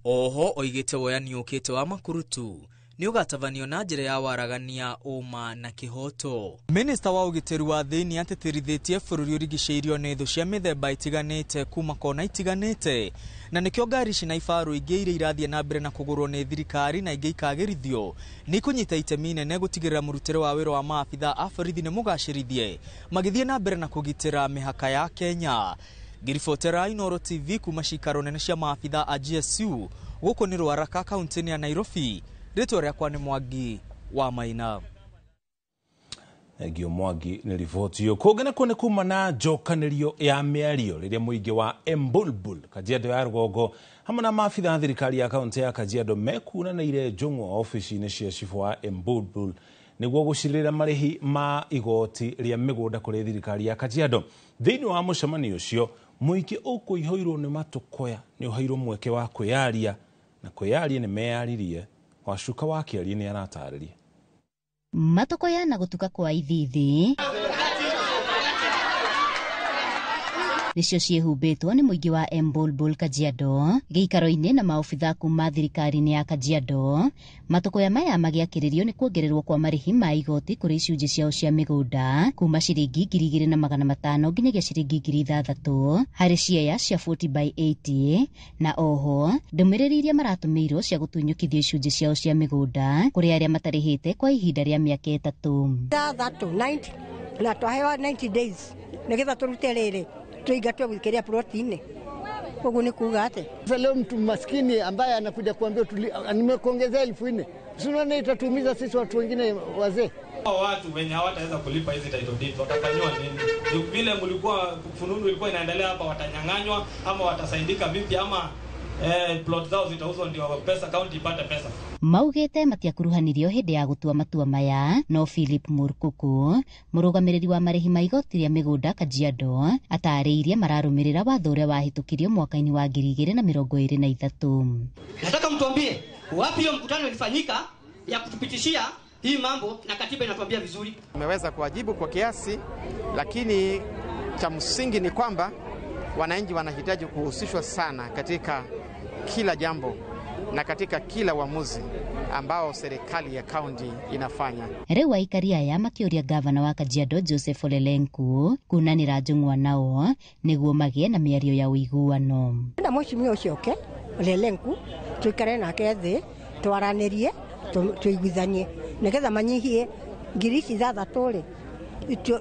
Oho oigĩte woyani ũkĩte wa makurutu nĩ ũgatabanio na njĩra ya waragania ũma na kĩhoto. Minista wa ũgitĩri wa thĩinĩ atĩtĩrithĩtie bũrũri ũrigicĩirio nĩ thũ cia mĩthemba itiganĩte kuma kona itiganĩte na nĩkĩo ngari ici na ibarũ ingĩ iria irathiĩ na mbere na kũgũrwo nĩ thirikari na ingĩ ikagĩrithio nĩ ikũnyita itemi inene gũtigĩrĩra mũrutĩre wa wĩra wa maabitha a borithi nĩ mũgacĩrithie magĩthiĩ na mbere na kũgitĩra mĩhaka ya Kenya. Ngĩribotera Inooro TV kuma cikaro nene cia maabitha a GSU gũkũ nĩ Ruaraka kaunti-inĩ ya Nairobi. Rĩtwa rĩakwa nĩ Mwangi wa Maina. Thengio Mwangi nĩ riboti ĩyo. Kũngĩ nakuo nĩ kuma na njokanĩrio ya mĩario rĩrĩa mũingĩ wa Embulbul Kajiado ya rũgongo hamwe na maabitha a thirikari ya kaunti ya Kajiado mekunanĩire njũng'wa obici-inĩ cia cibũ wa Embulbul nĩguo gũcirĩra marĩhi ma igoti rĩa mĩgũnda kũrĩ thirikari ya Kajiado. Thĩinĩ wa mũcemanio ũcio mũingĩ ũkũihũirwo nĩ matũkoya nĩ ũheirwo mweke wa kwĩyaria na kwĩyaria nĩ meyaririe. Wacuka wa kĩaria nĩ aratarĩria. Matokoya na gũtuka kwa ithithi nĩcio ciĩhumbĩtwo nĩ mũingĩ wa Embulbul Kajiado gĩikaro-inĩ na maobitha kuma thirikari-inĩ ya Kajiado. Matokoya maya magĩakĩrĩrio nĩ kuongererwo kwa marĩhi ma igoti kũrĩ icunjĩ ciao cia mĩgũnda kuma ciringi 2,500 nginyagia ciringi 6,000 harĩ ciea cia 40 by 80 na oho ndũmĩrĩri iria maratũmĩirwo cia gũtunyũkithio icunjĩ ciao cia mĩgũnda kũrĩ arĩa matarĩhĩte kwa ihinda rĩa mĩaka 3. 690 na twahewa 90 days nĩgetha tũrute rĩrĩ tuigatwe gwikiria protini koguo ni kuuga ate. Sasa leo mtu maskini ambaye anakuja kuambia nimekuongezea 4,000, si unaona itatuumiza sisi watu wengine wazee. Watu wenye hawataweza kulipa hizi title deeds watafanywa nini? Vile mlikuwa fununu ilikuwa inaendelea hapa, watanyang'anywa ama watasaidika vipi ama plot zao zitauzwa ndio pesa county ipate pesa. Maugĩte matiakuruhanirio hĩndĩ ya gũtua matua maya, no Philip Murkuku mũrũgamĩrĩri wa marĩhi ma igoti rĩa mĩgũnda Kajiado atarĩirie mararũmĩrĩra watho ũrĩa wahĩtũkirio mwaka-inĩ wa 2023. Nataka mtuambie wapi hiyo mkutano ilifanyika ya kutupitishia hii mambo, na katiba inatuambia vizuri. Tumeweza kuwajibu kwa kiasi, lakini cha msingi ni kwamba wananchi wanahitaji kuhusishwa sana katika kila jambo, na katika kila uamuzi ambao serikali ya kaunti inafanya. Rĩu aikari aya makĩũria gavana wa Kajiado Joseph Ole Lenku kunanĩra njũng'wa nao nĩguo magĩe na mĩario ya ũiguano. Na mheshimiwa ũcio oke Ole Lenku tuikare nake thĩ twaranĩrie tũiguithanie nĩgetha manyihie 6,000 rĩ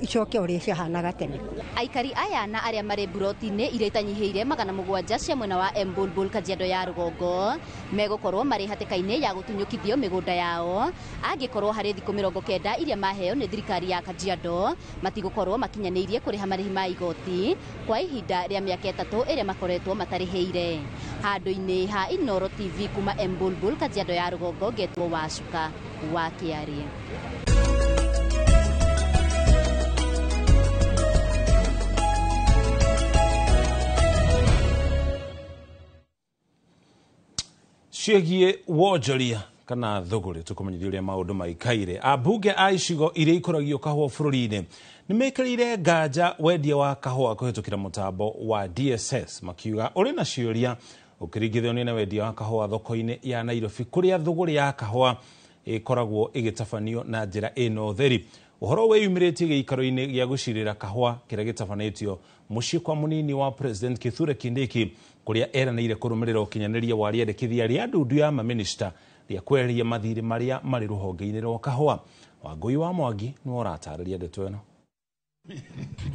icoke ũrĩa ciahanaga tene. Aikari aya na arĩa marĩ mburoti-inĩ iria itanyihĩire 700 cia mwena wa Embulbul Kajiado ya rũgongo megũkorwo marĩ hatĩka-inĩ ya gũtunyũkithio mĩgũnda yao angĩkorwo harĩ thikũ 90 iria maheo nĩ thirikari ya Kajiado matigũkorwo makinyanĩirie kũrĩha marĩhi ma igoti kwa ihinda rĩa mĩaka 3 ĩrĩa makoretwo matarĩhĩire. Handũ-inĩ ha Inooro TV kuma Embulbul Kajiado ya rũgongo ngetwo Wacuka wa Kĩarĩ. Ciĩgiĩ wonjoria kana thũgũrĩ tũkũmenyithia ũrĩa maũndũ maikaire. Ambunge a icigo iria ikũragio kahũa bũrũri-inĩ nĩ mekĩrĩire nganja wendia wa kahũa kũhĩtũkĩra mũtambo wa DSS makiuga ũrĩ na ciũria ũkĩringithanio na wendia wa kahũa thoko-inĩ ya Nairobi kũrĩa thũgũrĩ ya kahũa ĩkoragwo ĩgĩtabanio na njĩra ĩna ũtheri. Ũhoro wĩyumĩrĩtie gĩikaro-inĩ gĩa gũcirĩra kahũa kĩrĩa gĩtabanĩtio mũciĩ kwa mũnini wa President Kithure Kindiki kũrĩa eranĩire kũrũmĩrĩra ũkinyanĩria wa rĩendekithia rĩa ndundu ya mamĩnĩsta rĩa kweheria mathirĩ marĩa marĩ rũhonge-inĩ rwa kahũa. Wangũi wa Mwangi nĩwe ũratarĩria ndeto ĩno.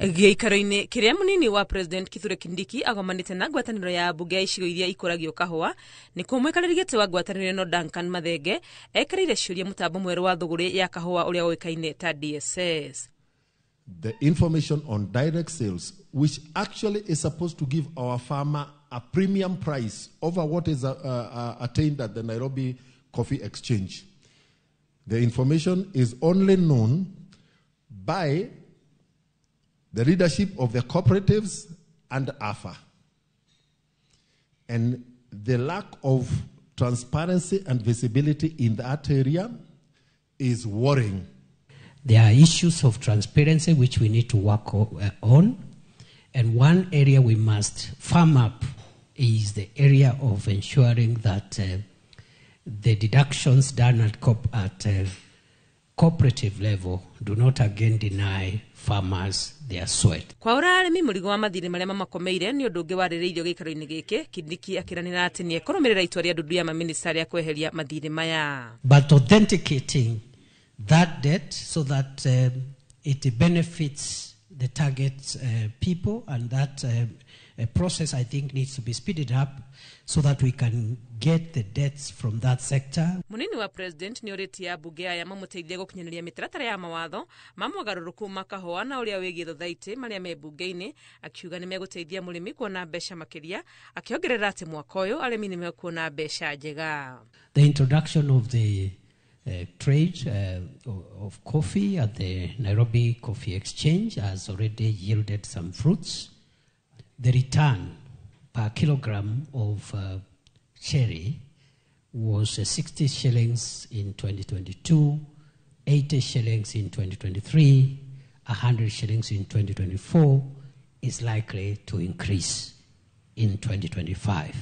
Gĩikaro-inĩ kĩrĩa mũnini wa President Kithure Kindiki agomanĩte na ngwatanĩro ya ambunge ya icigo iria ikũragio kahũa nĩkuo mũikarĩri gĩtĩ wa ngwatanĩro ĩno Duncan Mathenge ekĩrĩire ciũria mũtambo mwerũ wa thũgũrĩ ya kahũa ũrĩa ũĩkaine ta DSS. The information on direct sales, which actually is supposed to give our farmer a premium price over what is attained at the Nairobi Coffee Exchange. The information is only known by the leadership of the cooperatives and AFA. And the lack of transparency and visibility in that area is worrying. There are issues of transparency which we need to work on. And one area we must firm up is the area of ensuring that the deductions done at cooperative level do not again deny farmers their sweat. Kwaura arĩmi mũrigo wa mathirĩ marĩa mamakomeire nĩ ũndũ ũngĩ warĩrĩirio gĩikaro-inĩ gĩkĩ. Kindiki akĩranĩra atĩ nĩekũrũmĩrĩra itua rĩa ndundu ya mamĩnĩsta rĩa kweheria mathirĩ maya. But authenticating that debt so that it benefits the target people, and that process I think needs to be speeded up so that we can get the debts from that sector. Munini wa president nĩ orĩtie ambunge aya mamũteithie gũkinyanĩria mĩtaratara ya mawatho ma mogarũrũku ma kahũa na ũrĩa wĩgiĩ thothaitĩ marĩa me mbunge-inĩ, akiuga nĩ megũteithia mũrĩmi kuona mbeca makĩria, akĩongerera atĩ mwaka ũyũ arĩmi nĩ mekuona mbeca njega. The introduction of the trade of coffee at the Nairobi Coffee Exchange has already yielded some fruits. The return per kilogram of cherry was 60 shillings in 2022, 80 shillings in 2023, 100 shillings in 2024, is likely to increase in 2025.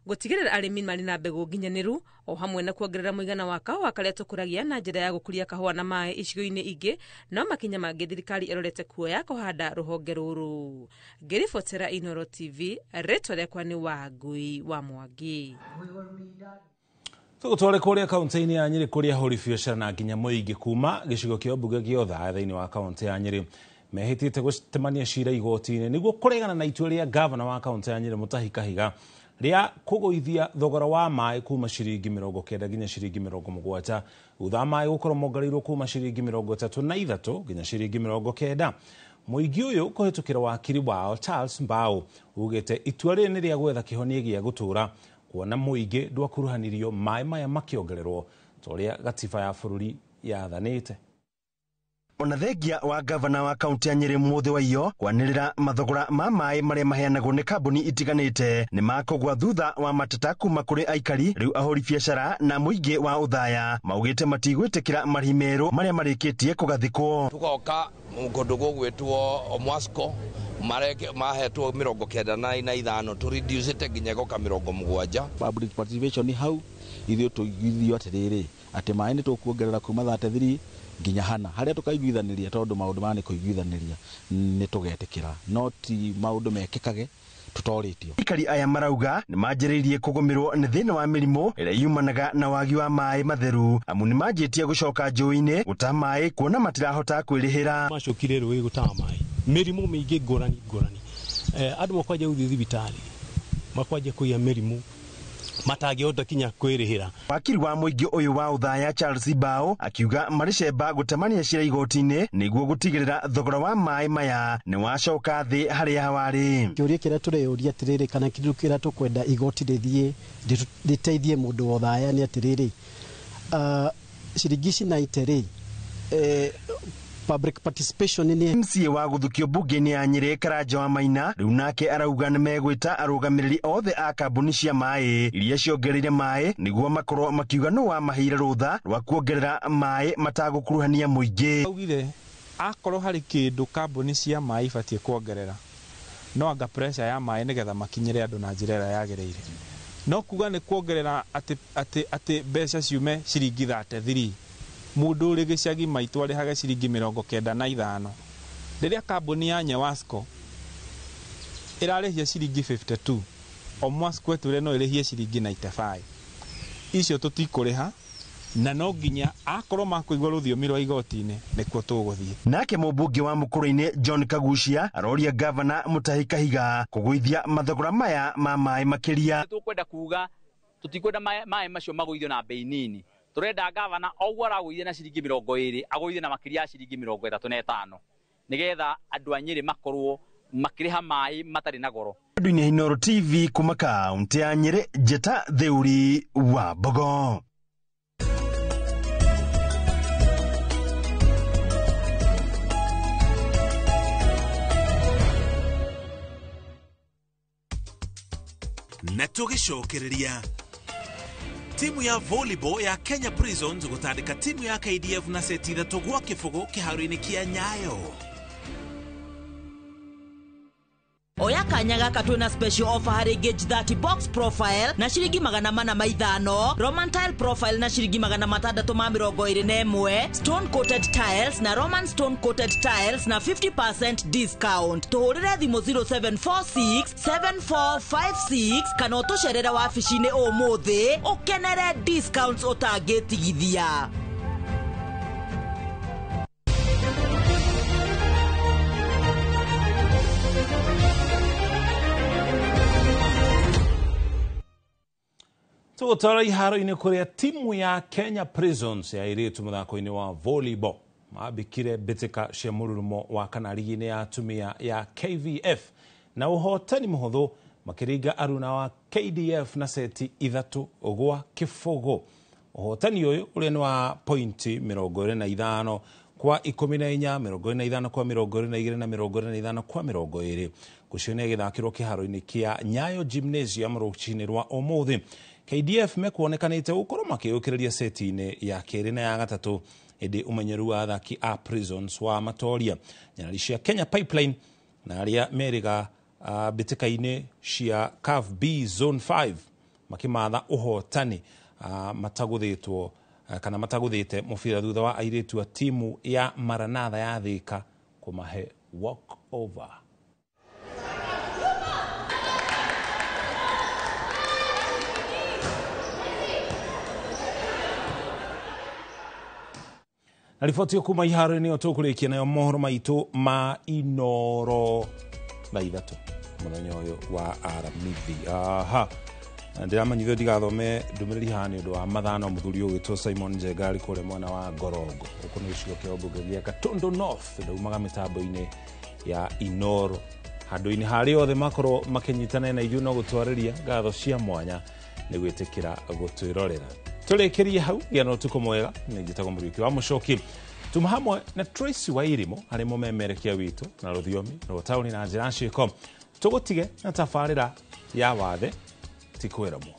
Gũtigĩrĩra arĩmi marĩ na mbegũ nginyanĩru o hamwe na kuongerera mũigana wa kahũa karĩa tũkũragia na njĩra ya gũkũria kahũa na maĩ icigo-inĩ ingĩ no makinya mangĩ thirikari ĩrorete kuoya kũhanda rũhonge rũrũ. Ngĩribotera Inooro TV, rĩtwa rĩakwa nĩ Wangui wa Mwangi. Tũgũtware kũrĩa kaunti-inĩ ya Nyĩrĩ kũrĩa ahũri biacara na nginya mũingĩ kuma gĩcigo kĩa mbunge gĩa Othaya thĩinĩ wa kaunti ya Nyĩrĩ mehĩtĩte gũcemania cira igoti-inĩ nĩguo kũregana na itua rĩa gavana wa kaunti ya Nyĩrĩ Mutahi Kahiga rĩa kũgũithia thogora wa maĩ kuma ciringi 90 nginya ciringi 70, thutha wa maĩ gũkorwo mongereirwo kuma ciringi 33 nginya ciringi 90. Mũingĩ ũyũ kũhĩtũkĩra wakiri wao Charles Mbao ugĩte itua rĩrĩ nĩ rĩa gwetha kĩhonia gĩa gũtũũra kuona mũingĩ ndwakuruhanirio maĩ maya makĩongererwo ta ũrĩa gatiba ya bũrũri yathanĩte. Ona thengia wa gavana wa kaunti ya Nyĩrĩ Mũthĩ wa Iyo kwanĩrĩra mathogora ma maĩ marĩa maheanagwo nĩ kambuni itiganĩte nĩ makũgwa thutha wa mateta kuma kũrĩ aikari. Rĩu ahũri biacara na mũingĩ wa Othaya maugĩte matigwĩtĩkĩra marĩhi merũ marĩa marĩkĩtie kũgathĩkwo. Tũgoka kũndũ gũgwĩtwo Omwasco mahetwo 95 tũreducĩte nginya ĩgoka 70. Public participation hau Ithuĩ tũiguithio atĩrĩrĩ atĩ maĩ nĩ tũkuongerera kuma 33 nginya hana harĩa tũkaiguithanĩria, tondũ maũndũ maya nĩ kũiguithanĩria nĩ tũgetĩkĩra, no ti maũndũ mekĩkage tũtorĩtio. Aikari aya marauga nĩ manjĩrĩirie kũgũmĩrwo nĩ thĩna wa mĩrimũ ĩrĩa yumanaga na wagi wa maĩ matheru, amu nĩ manjĩtie gũcoka njũĩ-inĩ gũtaha maĩ kuona matirahota kwĩrĩhĩra. Macokire rũĩ gũtaha maĩ, mĩrimũ mĩingĩ ngũrani ngũrani, andũ makwanja gũthiĩ thibitarĩ, makwanja kũgĩa mĩrimũ matangĩhota kinya kwĩrĩhĩra. Wakiri wa mũingĩ ũyũ wa Othaya Charles Bao akiuga marĩ cemba gũtemania cira igoti-inĩ nĩguo gũtigĩrĩra thogora wa maĩ maya nĩ wacoka thĩ harĩa warĩ. Kĩũria kĩrĩa tũreyũria atĩrĩrĩ, kana kĩndũ kĩrĩa tũkwenda igoti rĩthiĩ rĩteithie mũndũ wa Othaya nĩ atĩrĩrĩ, ciringi ici 90 rĩ, public participation ni MCA wa guthukio bunge-inĩ ya Nyĩrĩ Karanja wa Maina rĩu nake arauga nĩ megwĩta arũgamĩrĩri othe a kambuni cia maĩ iria ciongereire maĩ nĩguo makorwo makiuga nũ wamaheire rũtha rwa kuongerera maĩ matagũkuruhania mũingĩ. Augire akorwo harĩ kĩndũ kambuni cia maĩ ibatiĩ kuongerera no anga pressure ya maĩ nĩgetha makinyĩre andũ na njĩra ĩrĩa yagĩrĩire, no kuga nĩ kuongerera atĩ mbeca ciume ciringi 33 mundu uri gicagi maitu arĩhage ciringi 95 rĩrĩa kambuni ya Nyewasco ĩrarĩhia ciringi 52 o Mwasco ĩtwĩre no ĩrĩhie ciringi 95. Icio tũtikũrĩha na no nginya akorwo makũigua rũthiomi rwa igoti-inĩ nĩkuo tũgũthiĩ. Nake mũmbunge wa Mũkũrũ-inĩ John Kagucia aroria gavana Mutahi Kahiga kũgũithia mathogora maya ma maĩ makĩria. Tũkwenda kuga tũtikwenda maĩ macio magũithio na bei nini, turenda gavana oguo aragũithia na ciringi 20 agũithie na makĩria ya ciringi 35 nigetha andũ a Nyĩrĩ makorwo makĩrĩha maĩ matarĩ na goro. Andũ-inĩ Inooro TV kuma kaunti ya Nyĩrĩ, Njĩta Theuri wa Mbogo. Na tũgĩcokereria timu ya volleyball ya Kenya Prisons gũtandĩka timu ya KDF na seti 3 gwa 0 kĩharo-inĩ kĩa Nyayo. Oya kanya gaka twina special offer harĩ Gauge 30 box profile na ciringi 405, Roman tile profile na ciringi 621, stone coated tiles na Roman stone coated tiles na 50% discount. Tuhũrĩre thimũ 0746 7456 kana ũtũcerere wabici-inĩ ũmũthĩ ũkenere discounts ũtangĩtigithia. Tũgũtwara iharo-inĩ kũrĩa timu ya Kenya Prisons ya airĩtu mũthako-inĩ wa volleyball mambĩkire mbĩtĩka cia mũrurumo wa kana rigi-inĩ ya atumia ya KVF na ũhotani mũhũthũ makĩringa aruna wa KDF na seti 3 gwa 0. Ũhotani ũyũ ũrĩa nĩ wa pointi 25 kwa 14, 25 kwa 22 na 25 kwa 20. Gũcio gĩthakĩrwo kĩharo-inĩ kĩa Nyayo Gymnasium rũcinĩ rwa ũmũthĩ. KDF mekuonekanĩte gũkorwo makĩyũkĩrĩria seti-inĩ ya kerĩ na ya gatatũ ĩndĩ ũmenyeru wa athaki a Prisons wa matoria nyarari cia Kenya Pipeline na arĩa merĩga mbĩtĩka-inĩ cia CAF B Zone 5 makĩmatha ũhotani matagũthĩtwo kana matagũthĩte mũbira thutha wa airĩtu a timu ya Maranatha ya Thika kũmahe walk over. Na riboti kuma iharo-inĩ tũkũrĩkia nayo mohoro maitũ ma Inooro thaa 3 mũthenya ũyũ wa Aramithi. Aha, ndĩramanyithio ndigathome ndũmĩrĩri haha nĩ ũndũ wa mathano. Mũthuri ũgwĩtwo Simon Njenga arĩ kũrĩa mwena wa Ngorongo, gũkũ nĩ gĩcigo kĩa ũmbunge gĩa Gatundu North, ndaumaga mĩtambo-inĩ ya Inooro handũ-inĩ harĩa othe makorwo makĩnyitana na ithuĩ no gũtwarĩria ngatho cia mwanya nĩ gwĩtĩkĩra gũtwĩrorera. Tũrĩkĩrie hau, gĩa na ũtukũ mwega. Nĩ njĩtagwo Mũriũki wa Mũcoki, tuma hamwe na Tracy Wairimo harĩ mũmemerekia witũ na rũthiomi rwa taũni na njĩra ciĩko. Tũgũtige na tabarĩra ya wathe ti kwĩramwo.